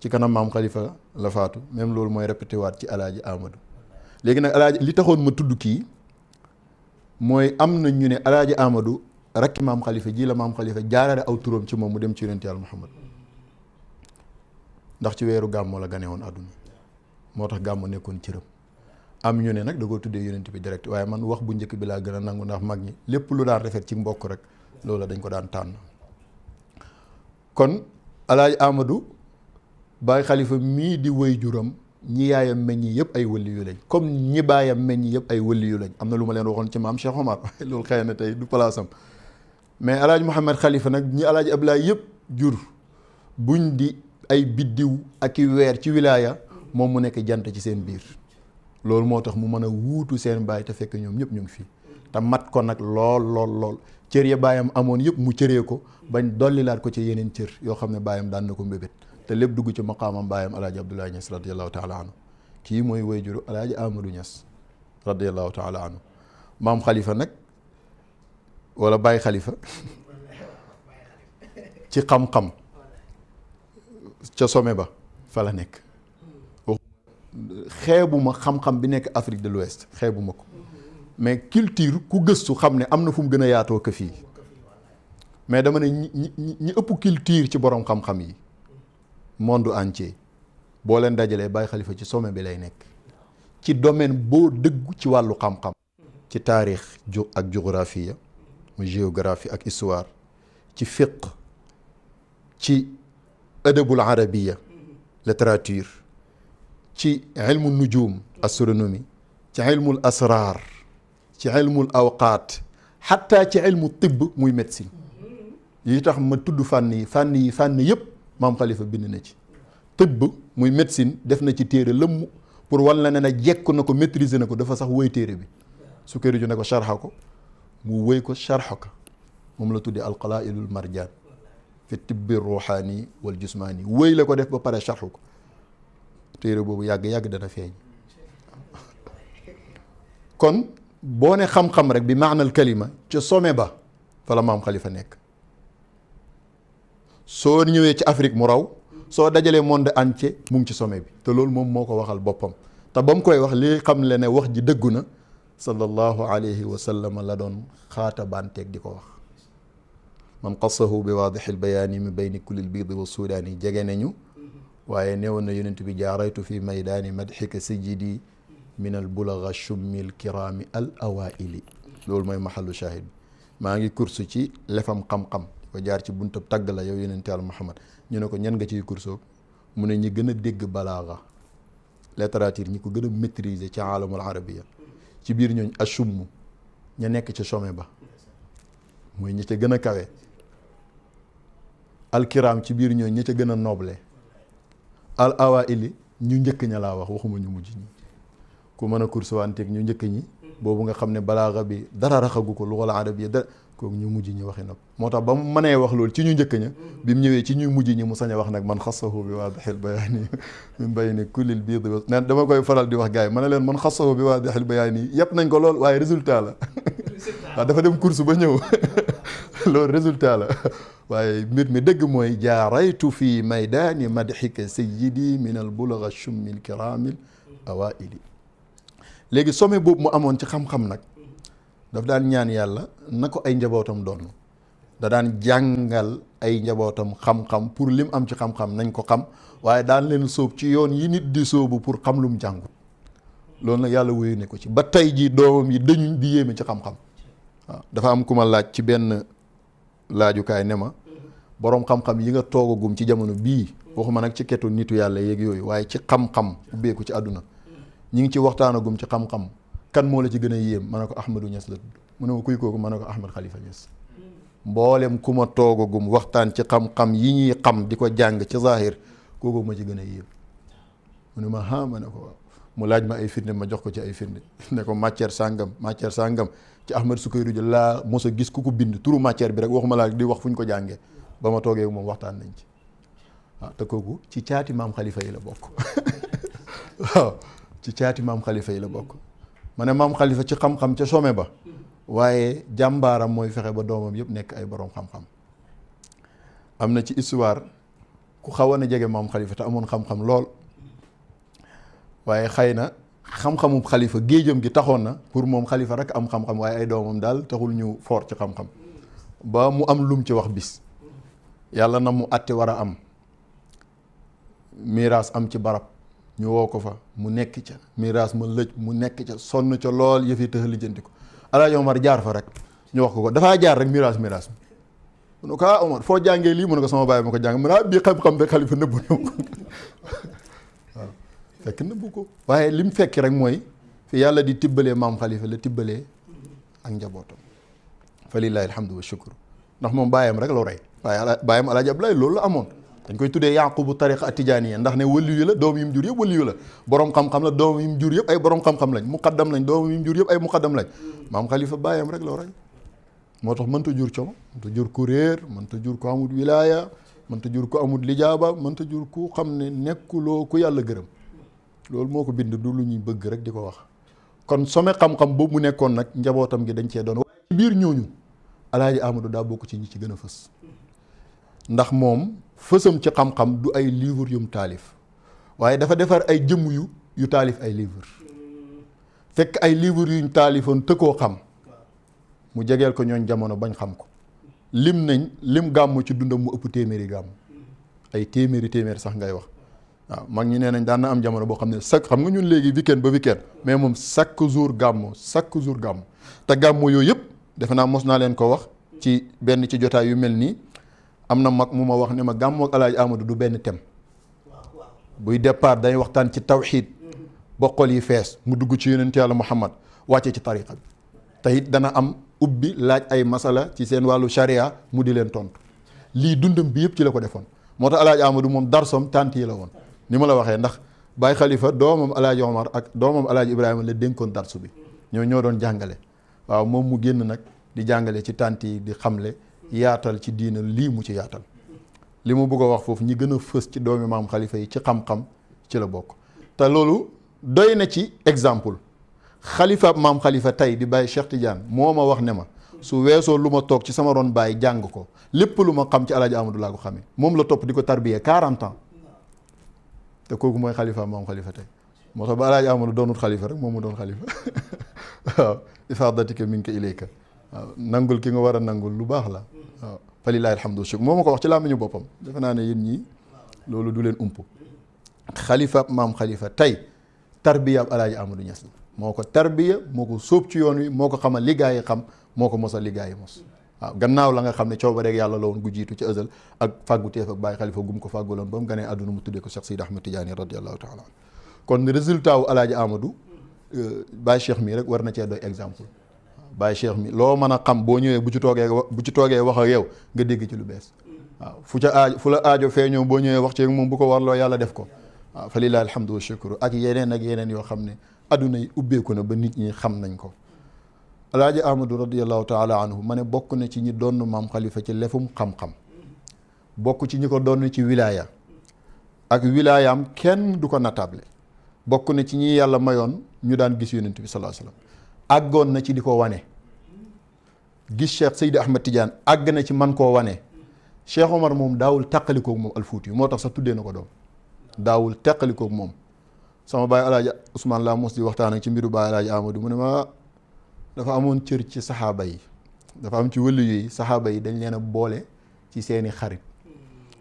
D: ci kanam maam Khalifa la faatu même loolu mooy répété waat ci alaaji Amadou léegi nag alaaji li taxoon ma tudd kii mooy am na ñu ne alaaji Amadou rakki maam Khalifa ji la maam Khalifa jaarale aw turam ci moom mu dem ci yonent Yàlla Muhammad ndax ci weeru gàmmo la gane woon àdduna moo tax gàmmo nekkoon cëram am ñu ne nag da koo tuddee yonent bi direct waaye man wax bu njëkk bi laa gën a nangu ndax mag ñi lépp lu daan rafet ci mbokk rek loola dañ ko daan tànn kon alaaji Amadou Baye Khalifa mii di way juram ñi yaayam meññi yëpp ay wëli yu lañ comme ñi baayam meññi yëpp ay wëli yu lañ am na lu ma leen waxoon ci maam Cheikh Omar loolu xëy na tey du palaasam mais alaaji Mouhamed Khalifa nag ñi alaaji Ablaye yëpp jur buñ di ay biddiw ak i weer ci wilaaya moom mu nekk jant ci seen biir loolu moo tax mu mën a wuutu seen baay te fekk ñoom ñëpp ñu ngi fii te mat ko nag lool cër ya baayam amoon yëpp mu cëree ko bañ dollilaat ko ci yeneen cër yoo xam ne baayam daan na ko mbébét te lépp dugg ci maqaamam baayam alaaji Abdoulaye Niass radiallahu taala anhu kii mooy wayjuru alaaji Amadou Niass radiallahu taala anhu maam Khalifa nag wala Baye Khalifa ci xam-xam ca sommet ba fa la nekk xeebuma xam-xam bi nekk Afrique de l'Ouest xeebuma ko mais culture ku gëstu xam ne am na fu mu gën a yaatoo ko fii mais dama ne ñi ëpp culture ci borom xam-xam yi monde entier boo leen dajalee Baye Khalifa ci sommet bi lay nekk ci domaine boo dëggu ci wàllu xam-xam ci taarix ak géographie mu géographie ak histoire ci fiqh ci adabul arabiya littérature ci ilmu nujum astronomie ci ilmul asrar ci ilmul awqaat xatta ci ilmu tibb muy médecine yi tax ma tudd fànn yëpp maam Khalifa bind na ci tibb muy médecine def na ci téere lëmm pour wan la ne na jekk na ko maîtriser na ko dafa sax woy téere bi Sukayriju ne ko sharxa ko mu woy ko sharxa ko moom la tuddee alqalailul marjaan fi tibbi ruuxaani wal jusmaani woy la ko def ba pare sharxu ko téere boobu yàgg dana feeñ kon boo ne xam-xam rek bi maanal kalima ca sommet ba fa la maam Khalifa nekk soo ñëwee ci Afrique mu raw soo dajalee monde entier mu ngi ci sommet bi te loolu moom moo ko waxal boppam te ba mu koy wax li xam le ne wax ji dëggu na sallallahu alayhi wa sallam la doon xaata banteeg di ko wax man qassahu bi waadixil bayaani mi bayni kullil biidi wa suudaani jege nañu waaye neewoon na yonent bi jaaraytu fi maydaani madxika sajidi min al bulaga shummil kiraami al awaili loolu mooy mahallu shahid bi maa ngi kursu ci lefam xam-xam ko jaar ci buntab tagg la yow yonent Yàlla Muhammad ñu ne ko ñan nga ciy kursoo mu ne ñi gën a dégg balaaga littérature ñi ko gën a maîtriser ci aalamul arabiya ci biir ñooñ ashumm ña nekk ci sommet ba mooy ñi ca gën a kawe alkiram ci biir ñooñ ñi ca gën a noble al awaili ñu njëkk ña laa wax waxuma ñu mujj ñi ku mën a kursuwanteeg ñu njëkk ñi boobu nga xam ne balaaga bi dara raxagu ko luxal arabiya dara kooku ñu mujj ñi waxi nag moo tax ba mu mënee wax loolu ci ñu njëkk ña bi mu ñëwee ci ñu mujj ñi mu sañ a wax nag man xassahu bi waadixil bayaani min bayni kullil biidi ne dama koy faral di wax gars yi ma ne leen man xassahu bi waadixil bayaani yëpp nañ ko lool waaye résultat la waaw dafa dem course ba ñëw loolu résultat la waaye mbir mi dëgg mooy jaaraytu fi maydaani madxika sayyidi min al bulaga shummil kiraamil awaili léegi sommet boobu mu amoon ci xam-xam nag daf daan ñaan yàlla na ko ay njabootam doon da daan jàngal ay njabootam xam-xam pour lim am ci xam-xam nañ ko xam, waaye daan leen sóob ci yoon yi nit di sóobu pour xam lu mu jàngut. loolu nag yàlla wéyu ne ko ci ba tey jii doomam yi dañuñ di yéeme ci xam-xam. waaw dafa am ku ma laaj ci benn laajukaay ne ma boroom xam-xam yi nga toogagum ci jamono bii waxuma nag ci ketu nitu yàlla yeeg yooyu, waaye ci xam-xam ubbeeku ci àdduna ñi ngi ci waxtaanagum ci xam-xam kan moo la ci gën a yéem? ma ne ko Ahmadou Niass la tudd. mu ne ma kuy kooku? ma ne ko Ahmad Khalifa Niass. mboolem ku ma toogagum waxtaan ci xam-xam yi ñuy xam di ko jàng ci zahir kooku ma ci gën a yéem. mu ne ma ah ma ne ko waaw. mu laaj ma ay firnde ma jox ko ci ay firnde ne ko matière sàngam ci Ahmad Sukayru Dia laa mos a gis ku ko bind turu matière bi rek waxuma laa di wax fu ñu ko jàngee ba ma toogee moom waxtaan nañ ci. waaw te kooku ci caati maam Khalifa yi la bokk. waaw ci caati maam Khalifa yi la bokk. ma ne maam Khalifa ci xam-xam ca sommet ba, waaye jàmbaaram mooy fexe ba doomam yëpp nekk ay borom xam-xam. am na ci histoire ku xawoon a jege maam Khalifa te amoon xam-xam lool, waaye xëy na xam-xamu Khalifa géejam gi taxoon na pour moom Khalifa rek am xam-xam, waaye ay doomam daal taxul ñu fort ci xam-xam. ba mu am lum ci wax bis yàlla na mu àtte war a am miraas am ci barab ñu woo ko fa mu nekk ca miraas ma lëj mu nekk ca sonn ca lool yëf yi tëx lijjanti ko. Alaaji Omar jaar fa rek ñu wax ko dafaa jaar rek miraas mu ne ko ah Omar foo jàngee lii mu ne ko sama baay ma ko jàng mu ne ah bii xam-xam de Khalifa nëbbu na ko waaw fekk nëbbu ko, waaye li mu fekk rek mooy fi yàlla di tibbalee maam Khalifa la tibbalee ak njabootam. fa lillahi alhamdu wa shukru, ndax moom baayam rek la rey, waaye baayam Alaaji Abdoulaye loolu la amoon. dañ koy tuddee yaqubu tariqa atijaaniya ndax ne waliyu la, doom yi mu jur yëpp waliyu la, borom xam-xam la, doom yi mu jur yëpp ay borom xam-xam lañ, muqaddam lañ, doom yi mu jur yëpp ay muqaddam lañ. maam Khalifa baayam rek la rey. moo tax mënta jur como, mënta jur ku réer, mënta jur ku amul wilaaya, mënta jur ku amul lijaaba, mënta jur ku xam ne nekkuloo ku yàlla gërëm. loolu moo ko bind, du lu ñuy bëgg rek di ko wax. kon some xam-xam boobu mu nekkoon nag njabootam gi dañ cee doon. waaye ci biir ñooñu Alaaji Amadou daa bokk ci ñi ci gën a fës, ndax moom fësam ci xam-xam du ay livre yum taalif, waaye dafa defar ay jëmm yu taalif ay livre. fekk ay livre yuñ taalifoon tëkkoo xam mu jegeel ko ñooñ jamono bañ xam ko. lim gàmmu ci dundam mu ëpp téeméeri gàmmu, ay téeméeri sax ngay wax. waaw mag ñi nee nañ daan na am jamono boo xam ne xam nga ñun léegi weekend ba weekend, mais moom chaque jour gàmmu. te gàmmu yooyu yëpp defe naa mos naa leen ko wax ci benn ci jotaay yu mel nii. am na mag mu ma wax ne ma gàmmu ak Alaaji Amadou du benn thème. buy départ dañuy waxtaan ci tawxiid ba xol yi fees mu dugg ci yonent Yàlla Muhammad wàcce ci tariqa bi. te it dana am ubbi laaj ay masala ci seen wàllu sharia mu di leen tontu. lii dundam bi yëpp ci la ko defoon. moo tax Alaaji Amadou moom darsom tànt yi la woon ni ma la waxee, ndax Baay Khalifa doomam Alaaji Omar ak doomam Alaaji Ibrahima la dénkoon darsu bi, ñoo doon jàngale. waaw moom mu génn nag di jàngale ci tànt yi di xamle yaatal ci diina lii mu ci yaatal. li mu bëgg a wax foofu ñi gën a fës ci doomi maam Khalifa yi ci xam-xam ci la bokk. te loolu doy na ci exemple. xalifa maam Khalifa tey di Baye Cheikh Tidiane moo ma wax ne ma su weesoo lu ma toog ci sama ron baay jàng ko lépp lu ma xam ci Alaaji Amadou laa ko xamee. moom la topp di ko tarbiyee 40 ans te kooku mooy xalifa maam Khalifa tey. moo tax ba Alaaji Amadou doonut xalifa rek moom mu doon xalifa. waaw ifaadatika minka ilayka. waaw nangul ki nga war a nangul lu baax la. waaw falillaahi alhamdu shukr moo ma ko wax ci làmmiñu boppam. defe naa ne yéen ñii loolu du leen ump. xalifa maam Khalifa tey tarbiya ab Alaaji Amadou Niass la. moo ko tarbiya moo ko sóob ci yoon wi moo ko xamal li gaa yi xam moo ko mos a li gaa yi mos. waaw gannaaw la nga xam ne cooba rek yàlla la woon gu jiitu ci ëzal ak fàggu teef ak Baye Khalifa gum ko fàgguloon ba mu ganee àdduna mu tuddee ko Cheikh Sidi Ahmed Tidiane radiyallahu taala. kon résultat wu Alaaji Amadou Baye Cheikh mii rek war na cee doy exemple. Baye Cheikh mi loo mën a xam boo ñëwee bu ci toogee wax ak yow nga dégg ci lu bees. waaw fu la aajo feeñoo boo ñëwee wax ci moom bu ko warloo yàlla def ko. waaw fa lillahi alhamdu wa shukru ak yeneen yoo xam ne adduna yi ubbeeku na ba nit ñi xam nañ ko. Alaaji Amadou radiyallahu taala anhu ma ne bokk na ci ñi doon maam Khalifa ci lefum xam-xam. bokk ci ñi ko doon ci wilaya. ak wilayaam kenn du ko natable. bokk na ci ñi yàlla mayoon ñu daan gis yonent bi sallallahu alayhi wasallam. àggoon na ci di ko wane. gis Cheikh Seydi Ahmed Tidiane àgg na ci man koo wane. Cheikh Omar moom daawul teqalikoog moom alfuuti moo tax sax tuddee na ko doom. daawul teqalikoog moom. sama baay Alaaji Ousmane laa mos di waxtaan ak ci mbiru baay Alaaji Amadou mu ne ma dafa amoon cër ci saxaaba yi dafa am ci wëllu yi saxaaba yi dañ leen a boole ci seeni xarit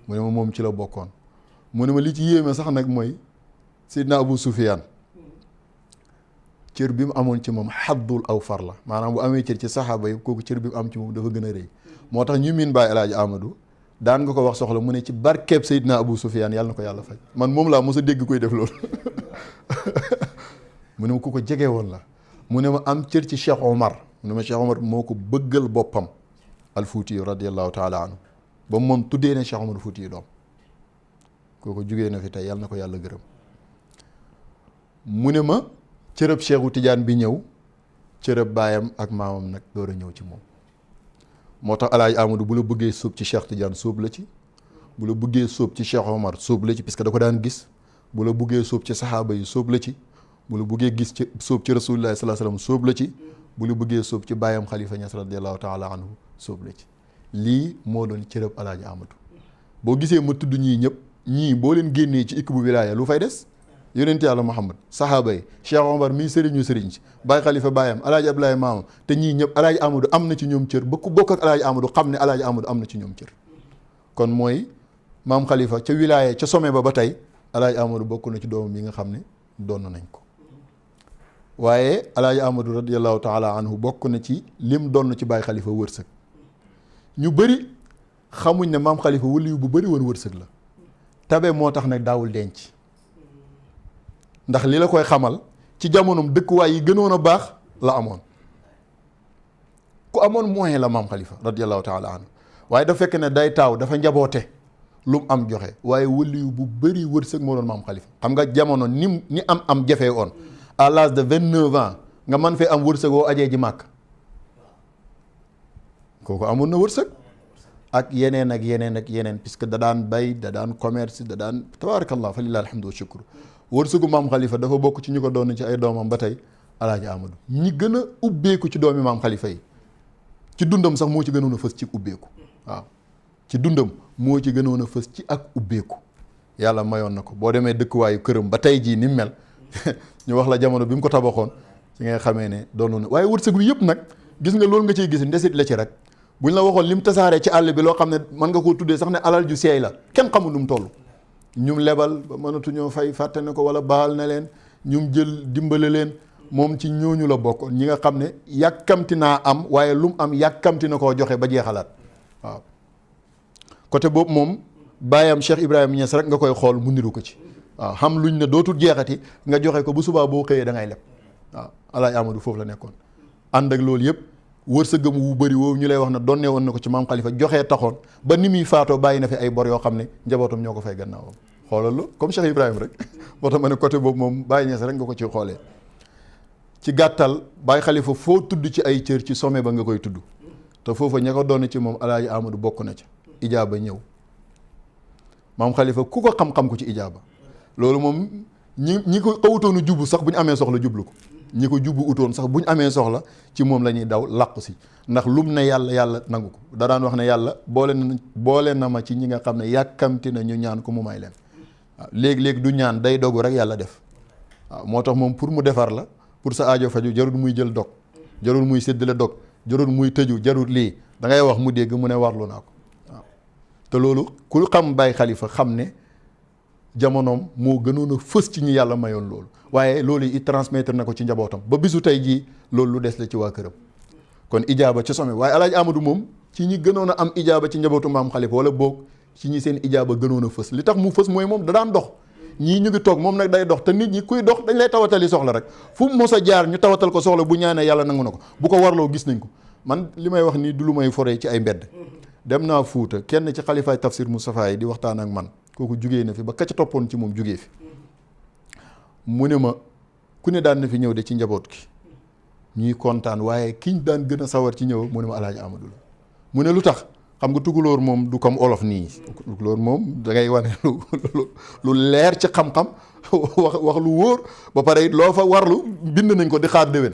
D: mu ne ma moom ci la bokkoon mu ne ma li ci yéeme sax nag mooy Seydina Abu Sufyaan cër bi mu amoon ci moom xaddul aw far la maanaam bu amee cër ci saxaaba yi kooku cër bi mu am ci moom dafa gën a rëy moo tax ñu miin Baay Alaaji Amadou daan nga ko wax soxla mu ne ci barkeeb Seydina Abu Sufyaan yàlla na ko yàlla faj man moom laa mos a dégg koy def loolu mu ne ma ku ko jege woon la mu ne ma am cër ci Cheikh Omar mu ne ma Cheikh Omar moo ko bëggal boppam al Fuuti radiyallahu taala anhu ba moom tuddee ne Cheikh Omar Fuuti doom kooku jugee na fi tey yàlla na ko yàlla gërëm mu ne ma cërëb Cheikhu Tidiane bi ñëw cërëb baayam ak maamam nag door a ñëw ci moom moo tax Alaaji Amadou bu la bëggee sóob ci Cheikh Tidiane sóob la ci bu la bëggee sóob ci Cheikh Omar sóob la ci parce que da ko daan gis bu la bëggee sóob ci saxaaba yi sóob la ci bu la bëggee gis ci sóob ci Rasulullah sallallahu alayhi wasallam sóob la ci bu la bëggee sóob ci baayam Xalifa Ñas radiyallahu taala anhu sóob la ci lii moo doon cërëb Alaaji Amadou boo gisee ma tudd ñii ñëpp ñii boo leen génnee ci ikk bu wilaaya lu fay des yonent yàlla Muhammad saxaaba yi Cheikh Omar mii sëriñu sëriñ si Baay Xalifa baayam Alaaji Abdoulaye maamam te ñii ñëpp Alaaji Amadou am na ci ñoom cër ba ku bokk ak Alaaji Amadou xam ne Alaaji Amadou am na ci ñoom cër kon mooy maam Xalifa ca wilaaya ca sommet ba tey Alaaji Amadou bokk na ci doomam yi nga xam ne doon nañ ko waaye Alaaji Amadou radiyallahu taala anhu bokk na ci lim doon ci Baay Xalifa wërsëg ñu bëri xamuñ ne maam Xalifa waliyu bu bëri woon wërsëg la tabe moo tax nag daawul denc ndax li la koy xamal ci jamonoom dëkkuwaay yi gënoon a baax la amoon ku amoon moyen la maam Xalifa radiyallahu taala anhu waaye dafa fekk ne day taaw dafa njaboote lu mu am joxe waaye waliyu bu bëri wërsëg moo doon maam Xalifa xam nga jamono ni am jafee woon à l'âge de 29 ans nga man fee am wërsëg woo ajee ji màkk kooku amoon na wërsëg ak yeneen puisque da daan bay da daan commerce da daan tabaarakallah fa lillahi alhamdu wa shukru wërsëgu maam Xalifa dafa bokk ci ñu ko doon ci ay doomam ba tey Alaaji Amadou ñi gën a ubbeeku ci doomi maam Xalifa yi ci dundam sax moo ci gënoon a fës ci ubbeeku waaw ci dundam moo ci gënoon a fës ci ak ubbeeku yàlla mayoon na ko boo demee dëkkuwaayu këram ba tey jii ni mu mel ñu wax la jamono bi mu ko tabaxoon ci ngay xamee ne doonoon na waaye wërsëg wi yëpp nag gis nga loolu nga ciy gis ndesit la ci rek buñ la waxoon lim tasaaree ci àll bi loo xam ne mën nga koo tuddee sax ne alal ju seey la kenn xamul nu mu toll ñum lebal ba mënatuñoo fay fàtte ne ko wala baal na leen ñum jël dimbale leen moom ci ñooñu la bokk ñi nga xam ne yàkkamti naa am waaye lu mu am yàkkamti na koo joxe ba jeexalaat waaw côté boobu moom baayam Cheikh Ibrahima Niass rek nga koy xool mu niru ko ci waaw xam luñ ne dootul jeexati nga joxe ko bu subaa boo xëyee da ngay leb waaw Alaaji Amadou foofu la nekkoon ànd ak loolu yëpp wërsëgam wu bëri woowu ñu lay wax ne donne woon na ko ci maam Xalifa joxee taxoon ba ni muy faatoo bàyyi na fi ay bor yoo xam ne njabootam ñoo ko fay gannaawam xoolal la comme Cheikh Ibrahima rek moo tax ma ne côté boobu moom Baye Niass rek nga ko ci xoolee ci gàttal Baye Xalifa foo tudd ci ay cër ci sommet ba nga koy tudd te foofa ña ko doon ci moom Alaaji Amadou bokk na ca ijaaba ñëw maam Xalifa ku ko xam-xam ko ci ijaaba loolu moom ñi ko xawutoonu jubbu sax bu ñu amee soxla jublu ko ñi ko jubbu utoon sax bu ñu amee soxla ci moom la ñuy daw làqu si ndax lum ne yàlla nangu ko da daan wax ne yàlla boole na ma ci ñi nga xam ne yàkkamti na ñu ñaan ko mu may leen waaw léegi-léegi du ñaan day dogu rek yàlla def waaw moo tax moom pour mu defar la pour sa aajo faju jarul muy jël dog jarul muy séddale dog jarul muy tëju jarul lii da ngay wax mu dégg mu ne warlu naa ko waaw te loolu ku xam Baye Xalifa xam ne jamonoom moo gënoon a fës ci ñi yàlla mayoon loolu waaye loolu it transmettre na ko ci njabootam ba bisu tey jii loolu lu des la ci waa këram kon ijaaba ci sommet waaye Alaaji Amadou moom ci ñi gënoon a am ijaaba ci njabootu maam Xalifa wala boog ci ñi seen ijaaba gënoon a fës li tax mu fës mooy moom da daan dox ñii ñu ngi toog moom nag day dox te nit ñi kuy dox dañ lay tawatali soxla rek fu mu mos a jaar ñu tawatal ko soxla bu ñaanee yàlla nangu na ko bu ko warloo gis nañ ko man li may wax nii du lu may foree ci ay mbedd dem naa Fuuta kenn ci xalifaay tafsir Moustapha yi di waxtaan ak man kooku jugee na fi ba ka ca toppoon ci moom jugee fi mu ne ma ku ne daan na fi ñëw de ci njaboot gi ñuy kontaan waaye kiñ daan gën a sawar ci ñëw mu ne ma Alaaji Amadou la mu ne lu tax xam nga tukulóor moom du comme olof nii tukulóor moom da ngay wane lu leer ci xam-xam wax lu wóor ba pare it loo fa warlu bind nañ ko di xaar déwén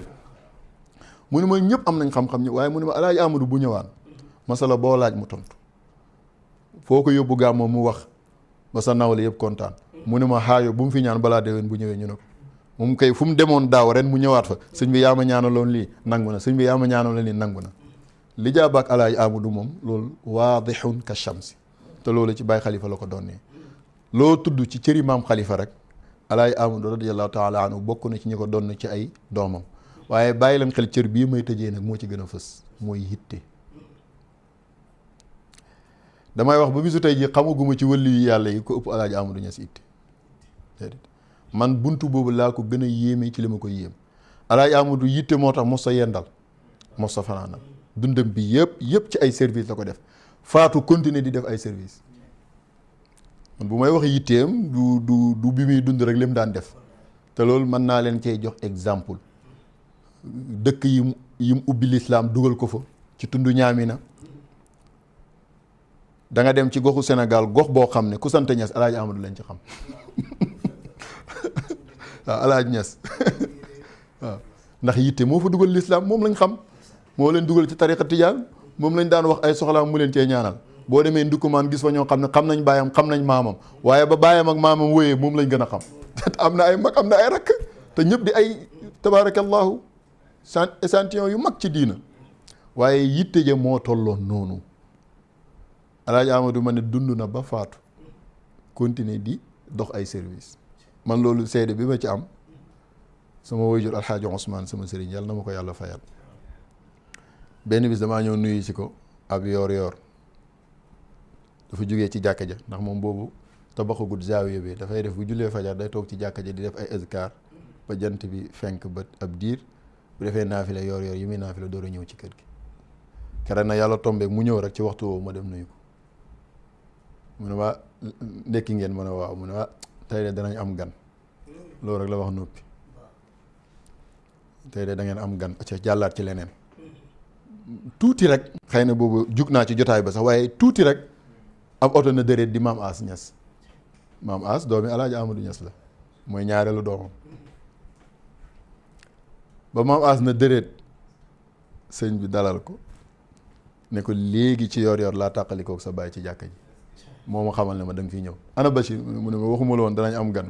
D: mu ne ma ñëpp am nañ xam-xam ñi waaye mu ne ma Alaaji Amadou bu ñëwaan masala boo laaj mu tontu foo ko yóbbu gaa moom mu wax ba sa nawle yëpp kontaan mu ne ma xaayo bu mu fi ñaan balaa déwén bu ñëwee ñu ne ko moom kay fu mu demoon daaw ren mu ñëwaat fa sëñ bi yaa ma ñaanaloon lii nangu na sëñ bi yaa ma ñaanaloon lii nangu na li jaaba ak alaaji Amadou moom loolu waadixun ka shamsi te loolu ci Baay Xalifa la ko doonee loo tudd ci cëri maam Xalifa rek alaaji Amadou radiyallahu taala anhu bokk na ci ñi ko doon ci ay doomam waaye bàyyi leen xel cër bii may tëjee nag moo ci gën a fës mooy yitte. damay wax ba bisu tey ji xamaguma ci wëllu yu yàlla yi ko ëpp alaaji Amadou Niass itte man buntu boobu laa ko gën a yéeme ci li ma ko yéem alaaji Amadou yitte moo tax mos sa yendal mos sa fanaanal dundam bi yëpp ci ay service la ko def faatu continuer di def ay service man bu may wax yitteem du bi muy dund rek lim daan def te loolu mën naa leen cee jox exemple dëkk yim ubbi lislaam dugal ko fa ci tund Ñaamina da nga dem ci goxu Sénégal gox boo xam ne ku sant Niass alaaji Amadou lañ ci xam waaw alaaji Niass waaw ndax yitte moo fa dugal lislaam moom lañ xam moo leen dugal ci tariqa tijaan moom lañ daan wax ay soxlaam mu leen cee ñaanal boo demee ndukkumaan gis fa ñoo xam ne xam nañ baayam xam nañ maamam waaye ba baayam ak maamam wóyee moom lañ gën a xam am na ay mag am na ay rakk te ñëpp di ay tabaarakallahu échantillon yu mag ci diina waaye yitte ja moo tolloon noonu alaaji Amadou ma ne dund na ba faatu continuer di dox ay service man loolu seede bi ma ci am sama waajur alxaaji Ousmane sama sëriñ yàlla na ma ko yàlla fayal benn bis damaa ñëw nuyu si ko ab yoor dafa jógee ci jàkka ja ndax moom boobu tabaxagut zaawiya bi dafay def bu jullee fajar day toog ci jàkka ja di def ay azkar ba jant bi fenk ba ab diir bu defee naafila yoor yi muy naafila door a ñëw ci kër gi kere na yàlla tombeek mu ñëw rek ci waxtu woowu ma dem nuyu ko mu ne waa ndekki ngeen ma ne waaw mu ne waa tey de danañ am gan loolu rek la wax noppi tey de da ngeen am gan ca jàllaat ci leneen tuuti rek xëy na boobu jug naa ci jotaay ba sax waaye tuuti rek ab oto na dëreet di maam As Niass maam As doomi alaaji Amadou Niass la mooy ñaareelu doomam ba maam As na dëreet sëñ bi dalal ko ne ko léegi ci yor laa tàqalikook sa baay ci jàkka ji moo ma xamal ne ma da nga fiy ñëw ana Bachir mu ne ma waxuma la woon danañ am gan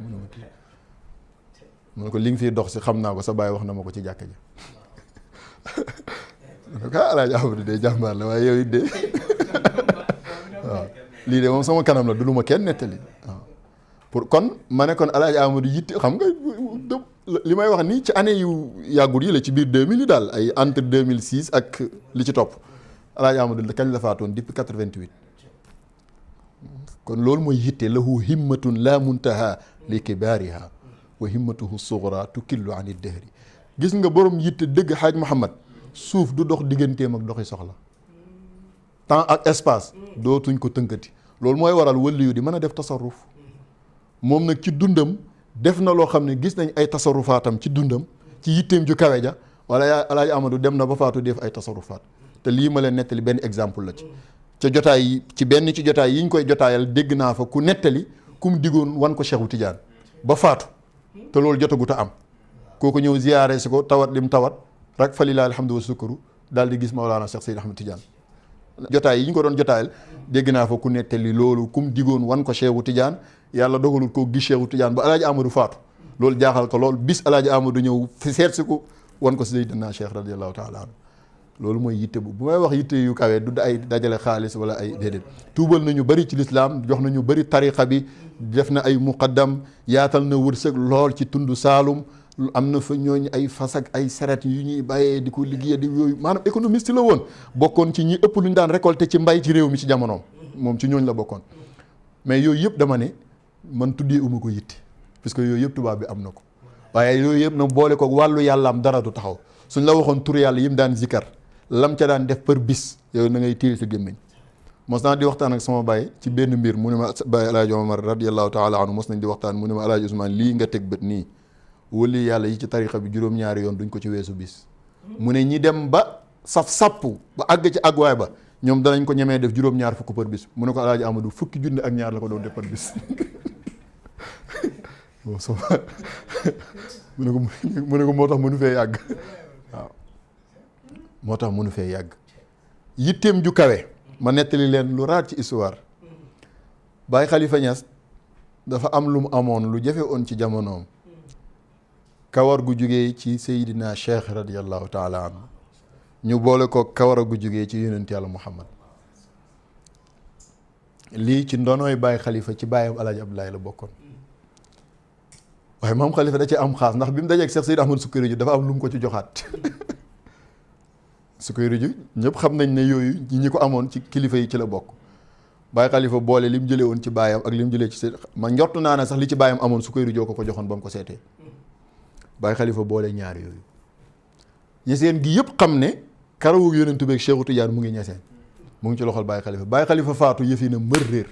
D: mu ne ko li nga fiy dox si xam naa ko sa baay wax na ma ko ci jàkka ji mu ne ko alaaji Amadou de jàmbaar la waaye yow it de waaw lii de moom sama kanam la du lu ma kenn nettali waaw pour kon ma ne kon alaaji Amadou yitte xam nga li may wax nii ci année yu yàggut yi la ci biir 2000 yi daal ay entre 2006 ak li ci topp alaaji Amadou kañ la faatoon depuis 88 kon loolu mooy yitte lahu himmatun la muntaha li kibaariha wa himmatuhu sughra tukillu an ad-dahri gis nga borom yitte dëgg xaaj Muhammad suuf du dox digganteem ak doxi soxla temps ak espace dootuñ ko tënkati loolu mooy waral waliyu di mën a def tasarruf moom nag ci dundam def na loo xam ne gis nañ ay tasarrufaatam ci dundam ci yitteem ju kawe ja wala yaa alaaji Amadou dem na ba faatu def ay tasarrufaat te lii ma leen nettali benn exemple la ci ca jotaay yi ci benn ci jotaay yi ñu koy jotaayal dégg naa fa ku nettali ku mu diggoon wan ko Cheikhu Tidiane ba faatu te loolu jotagut a am kooku ñëw ziyaare si ko tawat lim tawat rek fa lillahi alhamdu wa sukuru daal di gis Mawlana Cheikh Seyd Ahmad Tidiane jotaay yi ñu ko doon jotaayal dégg naa fa ku nettali loolu ku mu diggoon wan ko Cheikhu Tidiane yàlla dogalul koo gis Cheikhu Tidiane ba alaaji Amadou faatu loolu jaaxal ko loolu bis alaaji Amadou ñëw fi seet si ko wan ko Seydina Cheikh radiyallahu taala anhu loolu mooy yitte bu may wax yitte yu kawe du ay dajale xaalis wala ay déedéet tuubal nañu bëri ci lislaam jox nañu bëri tariqa bi def na ay muqaddam yaatal na wërsëg lool ci tund Saalum am na fa ñooñu ay fas ak ay saret yu ñuy bàyyee di ko liggéey di yooyu maanaam économiste la woon bokkoon ci ñi ëpp lu ñu daan récolté ci mbay ci réew mi ci jamonoom moom ci ñooñu la bokkoon mais yooyu yëpp dama ne man tuddee uma ko yitte parce que yooyu yëpp tubaab bi am na ko waaye yooyu yëpp nag boole ko wàllu yàlla am dara du taxaw suñ la waxoon tur yàlla yi mu daan zikar lam ca daan def par bis yow na ngay téye sa gémmiñ mos naa di waxtaan ak sama baay ci benn mbir mu ne ma baay alaaji Omar radiyallahu taala anhu mos nañ di waxtaan mu ne ma alaaji Ousmane lii nga teg bët nii wali yàlla yi ci tariqa bi juróom-ñaari yoon duñ ko ci weesu bis mu ne ñi dem ba saf-sapp ba àgg ci àgguwaay ba ñoom danañ ko ñemee def juróom-ñaar fukk par bis mu ne ko alaaji Amadou fukki junne ak ñaar la ko doon def par bis mu ne ko moo tax mënu fee yàgg waaw moo tax mënu fee yàgg yitteem ju kawe ma nettali leen lu raar ci histoire Baay Xalifa Ñas dafa am lu mu amoon lu jafe woon ci jamonoom kawar gu jógee ci Seydina Cheikh radiyallahu taala anhu ñu boole ko kawar gu jógee ci yonent yàlla Muhammad. lii ci ndonooy Baye Khalifa ci baayam Alaaji Abdoulaye la bokkoon waaye maam Khalifa da ci am xaas ndax bi mu dajeeg Cheikh Seydi Ahmad Sukayri dafa am lu mu ko ci joxaat Sukayri ñëpp xam nañ ne yooyu ñi ko amoon ci kilifa yi ci la bokk. Baye Khalifa boole li mu jëlee woon ci baayam ak li mu jëlee ci seen ma njortu naa ne sax li ci baayam amoon Sukayri joo ko joxoon ba mu ko seetee Baye Khalifa boole ñaar yooyu. ñeseen gi yëpp xam ne karawu yonentu beeg Cheikhu Tidiane mu ngi ñeseen mu ngi ci loxol Baye Khalifa. Baye Khalifa faatu yëf yi na mër réer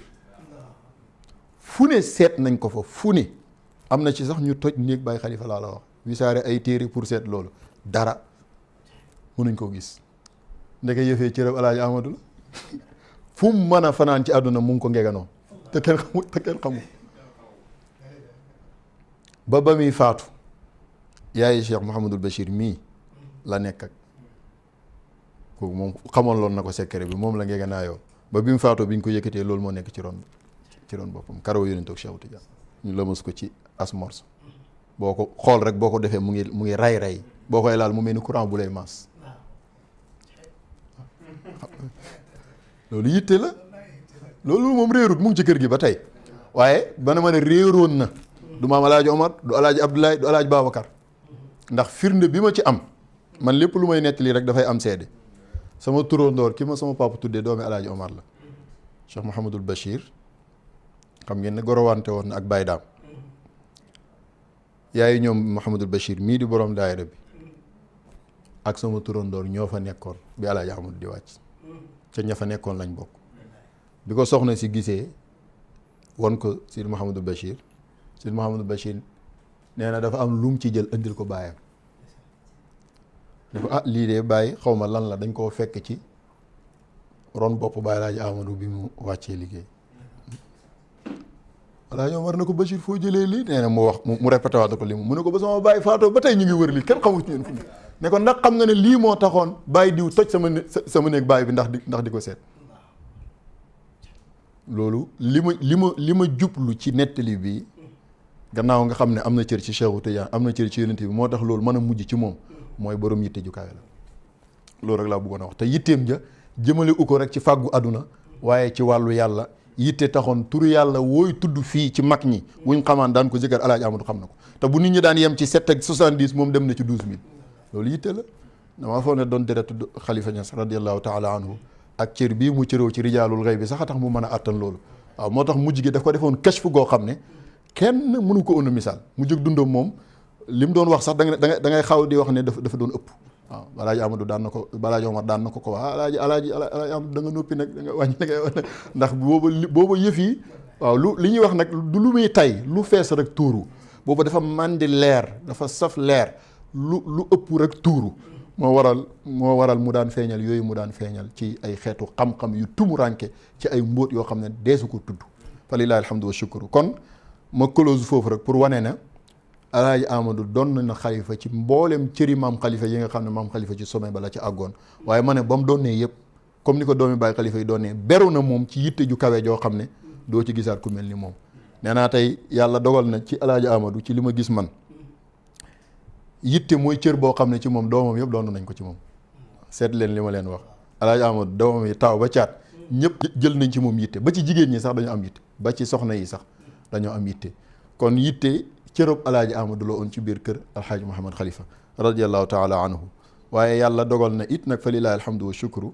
D: fu ne seet nañ ko fa fu ne am na ci sax ñu toj néeg Baye Khalifa laa la wax wisaare ay téere pour seet loolu dara mënuñ koo gis ndeke yëfee cërëb Alaaji Amadou la fu mu mën a fanaan ci àdduna mu ngi ko ngeganoo te kenn xamul ba muy faatu yaayi Cheikh Mouhamadul Bachir mii la nekk ak kooku moom xamoon loon na ko secret bi moom la ngeganaayoo ba bi mu faatoo bi ñu ko yëkkatee loolu moo nekk ci ron boppam karaw yonent ak Cheikh Tidiane ñu lëmas ko ci asmors boo ko xool rek boo ko defee mu ngi ray boo koy laal mu mel ni courant bu lay maas loolu yitte la loolu moom réerut mu ngi ci kër gi ba tey waaye bana ma ne réeroon na du maam Alaaji Omar du Alaaji Abdoulaye du Alaaji Babacar ndax firnde bi ma ci am man lépp lu may nettali rek dafay am seede sama turandoor ki ma sama papa tuddee doomi Alaaji Omar la Cheikh Mouhamadul Bachir xam ngeen ne gorowante woon na ak Baye Daam yaayu ñoom Mouhamadul Bachir mii di borom daayira bi ak sama turandoor ñoo fa nekkoon bi Alaaji Amadou di wàcc ca ña fa nekkoon lañ bokk bi ko soxna si gisee won ko Sidi Mouhamadul Bachir Sidi Mouhamadul Bachir nee na dafa am lum ci jël indil ko baayam ne ko lii de bàyyi xaw ma lan la dañ koo fekk ci ron bopp Baye Alaaji Amadou bi mu wàccee liggéey Alaaji Omar na ko Bachir foo jëlee lii nee na mu wax mu répété waat ko li mu ne ko ba sama bàyyi faatoo ba tey ñu ngi wër lii kenn xamul ci ñeen fu mu ne ko ndax xam nga ne lii moo taxoon bàyyi diw toj sama néeg bàyyi bi ndax di ko seet loolu li ma jublu ci nettali bi gannaaw nga xam ne am na cër ci Cheikhu Tidiane am na cër ci yonent bi moo tax loolu mën a mujj ci moom mooy borom yitte ju kawe la loolu rek laa bëggoon a wax te yitteem ja jëmale u ko rek ci fàggu àdduna waaye ci wàllu yàlla yitte taxoon turu yàlla wooy tudd fii ci mag ñi wuñ xamaan daan ko jëkkër Alaaji Amadou xam na ko te bu nit ñi daan yem ci 7 ak 70 moom dem na ci 12000 loolu yitte la damaa foog ne doon deretu Xalifa Ñas radiyallahu taala anhu ak cër bii mu cëroo ci rijaalul xëy bi sax a tax mu mën a attan loolu waaw moo tax mujj gi daf ko defoon kashf goo xam ne kenn mënu ko on a misaal mu jóg dundam moom li mu doon wax sax da ngay xaw di wax ne dafa doon ëpp waaw Alaaji Amadou daan na ko Alaaji Omar daan na ko wax alaaji Amadou da nga noppi nag da nga wàññi nag ndax booba yëf yi waaw li ñuy wax nag du lu muy tay lu fees rek tuuru booba dafa màndi leer dafa saf leer lu ëpp rek tuuru moo waral mu daan feeñal yooyu mu daan feeñal ci ay xeetu xam-xam yu tumuranke ci ay mbóot yoo xam ne deesu ko tudd fa lillahi alhamdu wa shukru kon ma close foofu rek pour wane na Alaaji Amadou doon na xalifa ci mboolem cëri maam xalifa yi nga xam ne maam xalifa ci sommet ba la ci àggoon waaye ma ne ba mu doonee yëpp comme ni ko doomi Baay xalifa yi doonee beru na moom ci yitte ju kawe joo xam ne doo ci gisaat ku mel ni moom nee naa tey yàlla dogal na ci Alaaji Amadou ci li ma gis man yitte mooy cër boo xam ne ci moom doomam yëpp doon nañ ko ci moom seet leen li ma leen wax Alaaji Amadou doomam yi taw ba caat ñëpp jël nañ ci moom yitte ba ci jigéen ñi sax dañoo am yitte ba ci soxna yi sax dañoo am yitte kon yitte cërëb Alaaji Amadou la woon ci biir kër Alxaaji Mouhamad Khalifa radiallahu taala anhu waaye yàlla dogal na it nag fa lillahi alhamdu wa shukru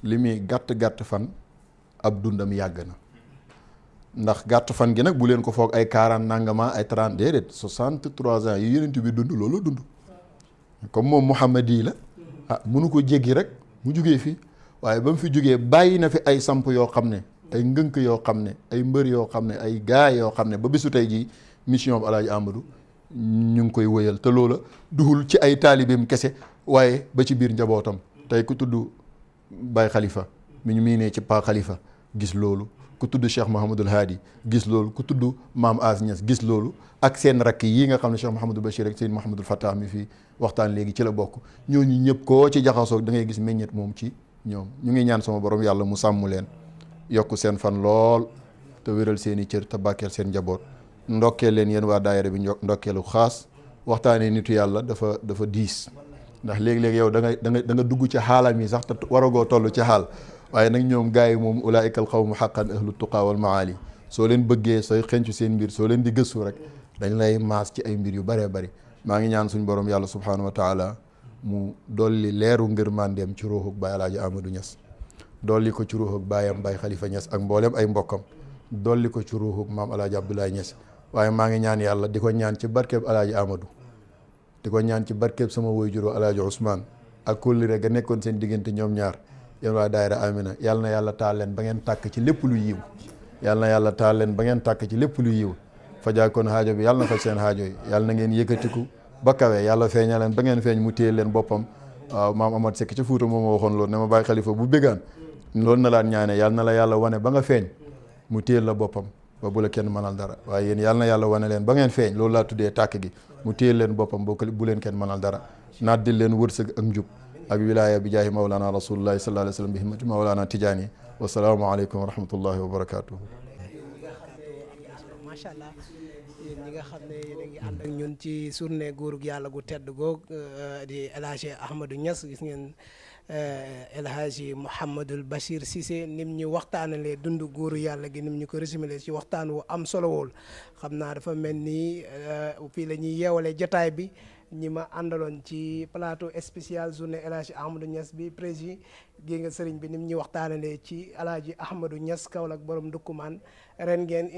D: li muy gàtt fan ab dundam yàgg na ndax gàtt fan gi nag bu leen ko foog ay 40 nangama ay 30 déedéet 63 ans yi yonent bi dund loolu dund comme moom Muhammad yi la mënu ko jéggi rek mu jugee fi waaye ba mu fi jugee bàyyi na fi ay samp yoo xam ne ay ngënk yoo xam ne ay mbër yoo xam ne ay gaay yoo xam ne ba bisu tey jii mission bu Alaaji Amadou ñu ngi koy wëyal te loola duhul ci ay taalibeem kese waaye ba ci biir njabootam tey ku tudd Baye Khalifa mi ñu miinee ci Pa Khalifa gis loolu ku tudd Cheikh Mouhamadul Haadi gis loolu ku tudd Maam As Ñas gis loolu ak seen rakk yi nga xam ne Cheikh Mouhamadou Bachir ak Seyd Mouhamadul Fattah mi fii waxtaan léegi ci la bokk ñooñu ñëpp koo ci jaxasoo da ngay gis meññet moom ci ñoom ñu ngi ñaan sama borom yàlla mu sàmm leen yokk seen fan lool te wéral seen i cër te bàkkeel seen njaboot ndokkeel leen yéen waa daayira bi ndokkeelu xaas waxtaanee nitu yàlla dafa diis ndax léeg-léeg yow da nga dugg ci xaalam yi sax te waragoo toll ci xaal waaye nag ñoom gars yi moom ulaa'ika al qawmu haqqan ahlu tuqaa wal maali soo leen bëggee sooy xencu seen mbir soo leen di gëstu rek dañ lay maas ci ay mbir yu bëree bëri maa ngi ñaan suñ borom yàlla subhaanahu wa taala mu dolli leeru ngërmandeem ci ruuxuk Baay Alaaji Amadou Niass dolli ko ci ruuxuk baayam Baay Khalifa Niass ak mboolem ay mbokkam dolli ko ci ruuxuk maam Alaaji Abdoulaye Niass waaye maa ngi ñaan yàlla di ko ñaan ci barkeeb Alaaji Amadou di ko ñaan ci barkeeb sama waajur Alaaji Ousmane ak kóllëre ga nekkoon seen diggante ñoom ñaar yéen waa daayira Amina yàlla na yàlla taal leen ba ngeen tàkk ci lépp lu yiw yàlla na yàlla taal leen ba ngeen tàkk ci lépp lu yiw fajaakoon haajo bi yàlla na faj seen haajo yi yàlla na ngeen yëkkatiku ba kawe yàlla feeña leen ba ngeen feeñ mu téye leen boppam waaw maam Amad Seck ci Fuuta moom ma waxoon loolu ne ma Baay Xalifa bu béggaan loolu na laan ñaane yàlla na la yàlla wane ba nga feeñ mu téye la boppam ba bu la kenn mënal dara waaye yéen yàlla na yàlla wane leen ba ngeen feeñ loolu laa tuddee tàkk gi mu téye leen boppam bu leen kenn mënal dara naddil leen wërsëg ak njub ak wilaya bi jaahi mawlana rasulullahi sallallahu alayhi wa sallam bi himmati mawlana Tijaani wasalaamu aleykum wa rahmatullahi wa barakatuhu.
A: macha allah yéen ñi nga xam ne yéen a ngi ànd ak ñun ci journée góorug yàlla gu tedd goog di El Hadji Ahmadou Niass gis ngeen El Hadji Mouhamadul Bachir Cissé nim ñu waxtaanalee dund góoru yàlla gi nim ñu ko résumé ci waxtaan wu am solo wool xam naa dafa mel ni fii la ñuy yeewale jotaay bi ñi ma àndaloon ci plateau spécial journée El Hadji Ahmadou Niass bi président gi nga sëriñ bi nim ñu waxtaanalee ci El Hadji Ahmadou Niass Kaolack borom Ndukkumaan ren ngeen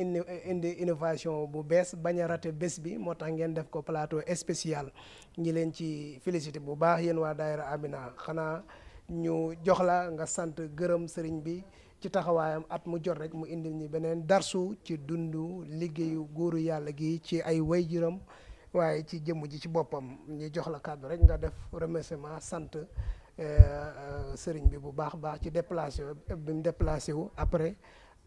A: indi innovation bu bees bañ a raté bés bi moo tax ngeen def ko plateau spécial ñi leen ci félicité bu baax yéen waa daayira Amina xanaa ñu jox la nga sant gërëm sëriñ bi ci taxawaayam at mu jot rek mu indil ñi beneen darsu ci dundu liggéeyu góoru yàlla gi ci ay wayjuram waaye ci jëmm ji ci boppam ñu jox la kàddu rek nga def remerciement sant sëriñ bi bu baax baax ci déplacé bi mu déplacé wu après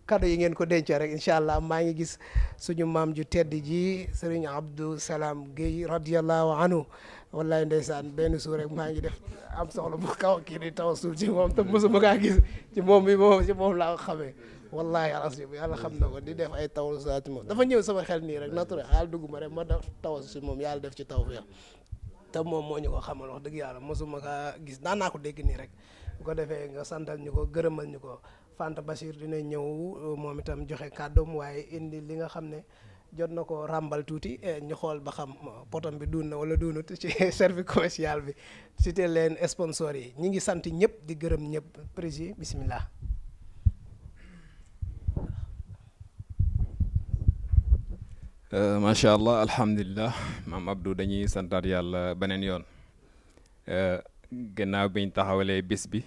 A: kàddu yi ngeen ko dencee rek incha allah maa ngi gis suñu maam ju tedd ji sëriñ Abdou Salam Guèye radiallahu anhu wallahi ndeysaan benn suur rek maa ngi def am soxla bu kaw kii di taw suuf ci moom te mosuma kaa gis ci moom bi moom ci moom laa ko xamee wallahi alasim yàlla xam na ko di def ay taw saa ci moom dafa ñëw sama xel nii rek naturel xaal dugg ma rek ma def taw si moom yàlla def ci taw fi te moom moo ñu ko xamal wax dëgg yàlla mosuma kaa gis daan naa ko dégg nii rek bu ko defee nga santal ñu ko gërëmal ñu ko Fanta Bachir dina ñëw moom itam joxe kàddoom waaye indi li nga xam ne jot na ko ràmbal tuuti ñu xool ba xam potom bi duun na wala duunut ci service commercial bi cité leen sponsor yi ñi ngi sant ñëpp di gërëm ñëpp président bismillah.
C: macha allah alhamdulilah maam Abdou dañuy santaat yàlla beneen yoon gannaaw biñ taxawalee bis bi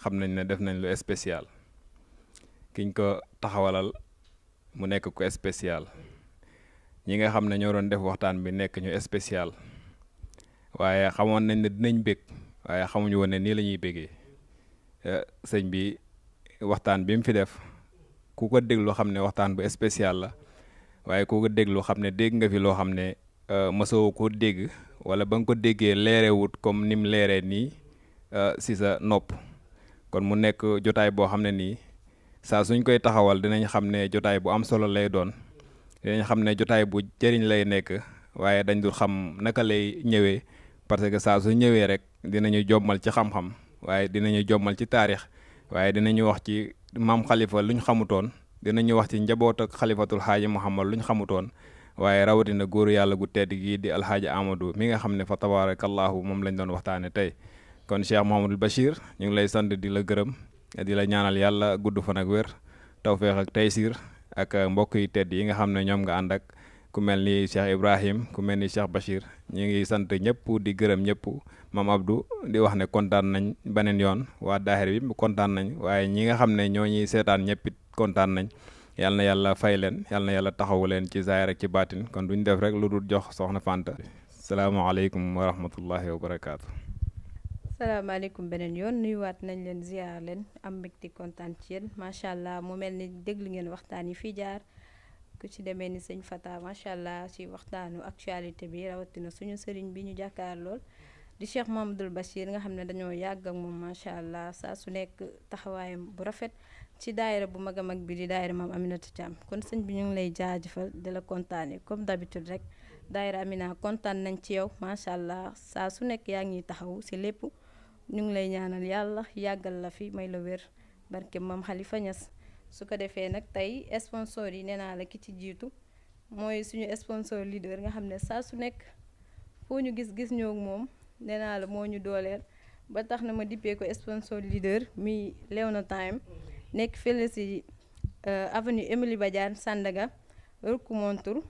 C: xam nañ ne def nañ lu spécial kiñ ko taxawalal mu nekk ko spécial ñi nga xam ne ñoo doon def waxtaan bi nekk ñu spécial waaye xamoon nañ ne dinañ bég waaye xamuñu woon ne nii la ñuy bégee sëñ bi waxtaan bi mu fi def ku ko déglu xam ne waxtaan bu spécial la waaye ku ko déglu xam ne dégg nga fi loo xam ne mësoo ko dégg wala ba nga ko déggee leerewut comme ni mu leeree nii si sa nopp kon mu nekk jotaay boo xam ne nii saa suñ koy taxawal dinañ xam ne jotaay bu am solo lay doon dinañ xam ne jotaay bu jëriñ lay nekk waaye dañ dul xam naka lay ñëwee parce que saa su ñëwee rek dinañu jommal ci xam-xam waaye dinañu jommal ci taarix waaye dinañu wax ci maam xalifa luñ xamutoon dinañu wax ci njaboot ak xalifatul xaaji Muhammad luñ xamutoon waaye rawatina góoru yàlla gu tedd gii di alxaaji Amadou mi nga xam ne fa tabarakallahu moom lañ doon waxtaane tey kon Cheikh Mouhamadul Bachir ñu ngi lay sant di la gërëm di la ñaanal yàlla gudd fan ak wér tawféex ak taysir ak mbokk yi tedd yi nga xam ne ñoom nga ànd ak ku mel ni Cheikh Ibrahim ku mel ni Cheikh Bachir ñu ngi sant ñëpp di gërëm ñëpp maam Abdou di wax ne kontaan nañ beneen yoon waa daahira bi kontaan nañ waaye ñi nga xam ne ñoo ñuy seetaan ñëpp it kontaan nañ yal na yàlla fay leen yal na yàlla taxawu leen ci zaahir ak ci baatin kon duñ def rek lu dul jox soxna Fanta. salaamaaleykum wa rahmatullahi wa barakaatu.
E: salaamaaleykum beneen yoon nuyuwaat nañ leen ziar leen am mbégte kontaan ci yéen macha allah mu mel ni déglu ngeen waxtaan yi fii jaar ku ci demee ni sëñ Fata macha allah ci waxtaanu actualité bi rawatina suñu sëriñ bi ñu jàkkaar lool di Cheikh Mouhamadoul Bachir nga xam ne dañoo yàgg ak moom macha allah saa su nekk taxawaayam bu rafet ci daayira bu mag a mag bi di daayira maam Aminata Thiam kon sëñ bi ñu ngi lay jaajëfal di la kontaane comme d'habitude rek daayira Amina kontaan nañ ci yow macha allah saa su nekk yaa ngi taxaw si lépp ñu ngi lay ñaanal yàlla yàggal la fi may la wér barke Maam Khalifa Niass. su ko defee nag tey sponsor yi nee naa la ki ci jiitu mooy suñu sponsor leader nga xam ne saa su nekk foo ñu gis ñoo moom nee naa la moo ñu dooleel ba tax na ma dippee ko sponsor leader mi Léona Time nekk fële si avenue Émilie Badiane Sandaga rukku montur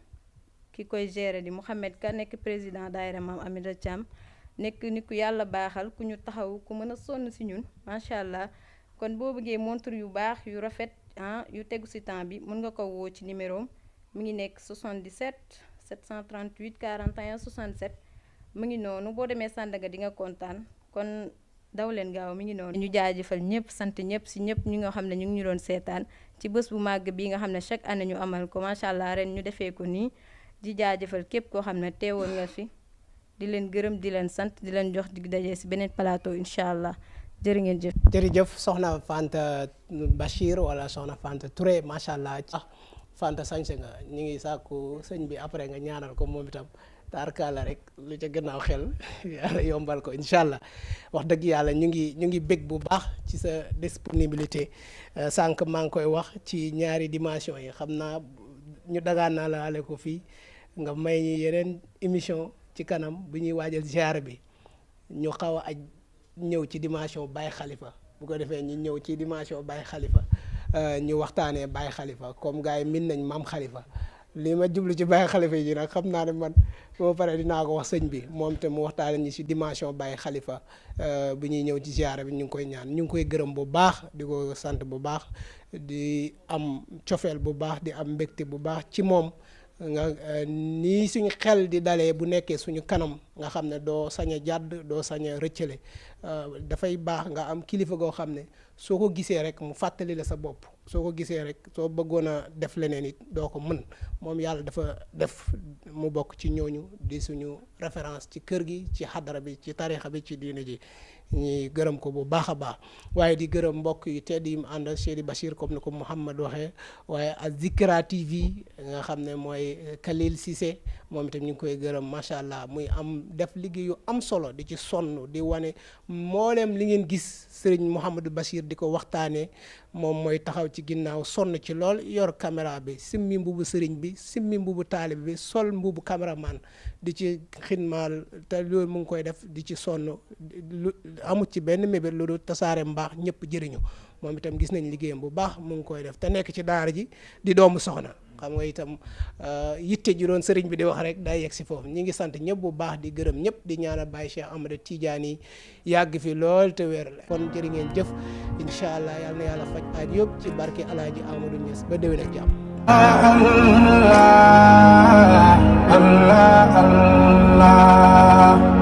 E: ki koy gérer di Mouhamed Ka nekk président daayira Maam Amida Thiam nekk nit ku yàlla baaxal ku ñu taxaw ku mën a sonn si ñun macha allah kon boo bëggee montur yu baax yu rafet yu tegu ci temps bi mën nga ko woo ci numéro mi ngi nekk 77 738 41 67 mu ngi noonu boo demee Sandaga di nga kontaan kon daw leen gaaw mi ngi noonu. ñu jaajëfal ñëpp sant ñëpp ci ñëpp ñi nga xam ne ñu ngi ñu doon seetaan ci bés bu màgg bi nga xam ne chaque année ñu amal ko macha allah ren ñu defee ko nii di jaajëfal képp koo xam ne teewoon nga fi di leen gërëm di leen sant di leen jox dig daje ci beneen plateau incha allah. jërë ngeen jëf.
A: jërëjëf soxna Fanta Bachir wala soxna Fanta Touré macha allah Fanta sañse nga ñu ngi sàkku sëñ bi après nga ñaanal ko moom itam taarkaala rek lu ca gannaaw xel yàlla yombal ko incha allah wax dëgg yàlla ñu ngi bég bu baax ci sa disponibilité sànq maa ngi koy wax ci ñaari dimension yi xam naa ñu dagaan naa la ale ko fii nga may ñi yeneen émission ci kanam bu ñuy waajal ziar bi ñu xaw a ñëw ci dimension Baye Khalifa bu ko defee ñu ñëw ci dimension Baye Khalifa ñu waxtaanee Baye Khalifa comme gars yi min nañ Maam Khalifa li ma jublu ci Baye Khalifa yi nag xam naa ne man boo paree dinaa ko wax sëñ bi moom te mu waxtaanee ñi ci dimension Baye Khalifa bu ñuy ñëw ci ziara bi ñu ngi koy ñaan ñu ngi koy gërëm bu baax di ko sant bu baax di am cofeel bu baax di am mbégte bu baax ci moom nga nii suñu xel di dalee bu nekkee suñu kanam nga xam ne doo sañ a jàdd doo sañ a rëccale dafay baax nga am kilifa goo xam ne soo ko gisee rek mu fàttali la sa bopp soo ko gisee rek soo bëggoon a def leneen it doo ko mën moom yàlla dafa def mu bokk ci ñooñu di suñu référence ci kër gi ci xadara bi ci tarixa bi ci diine ji ñi gërëm ko bu baax a baax waaye di gërëm mbokk yi tedd yi mu àndal Seydi Bachir comme ni ko Mouhamed waxee waaye ak Zikra TV nga xam ne mooy Khalil Cissé moom itam ñu ngi koy gërëm macha allah muy am def liggéey yu am solo di ci sonn di wane mboolem li ngeen gis Serigne Mouhamadou Bachir di ko waxtaanee moom mooy taxaw ci ginnaaw sonn ci lool yor caméra bi simmi mbubu Serigne bi simmi mbubu taalib bi sol mbubu caméraman di ci xidmaal te loolu mu ngi koy def di ci sonn amut ci benn mébét lu dul tasaare mbaax ñëpp jëriñu moom itam gis nañ liggéeyam bu baax mu ngi koy def te nekk ci daara ji di doomu soxna xam nga itam yitte ji doon sëriñ bi di wax rek day yegg si foofu ñi ngi sant ñëpp bu baax di gërëm ñëpp di ñaanal Baye Cheikh Ahmed Tidiane yàgg fi lool te wér la kon jërë ngeen jëf incha allah yal na yàlla faj aaj yëpp ci barke Alaaji Amadou Niass ba déwén ak jàmm.
B: Allah Allah Allah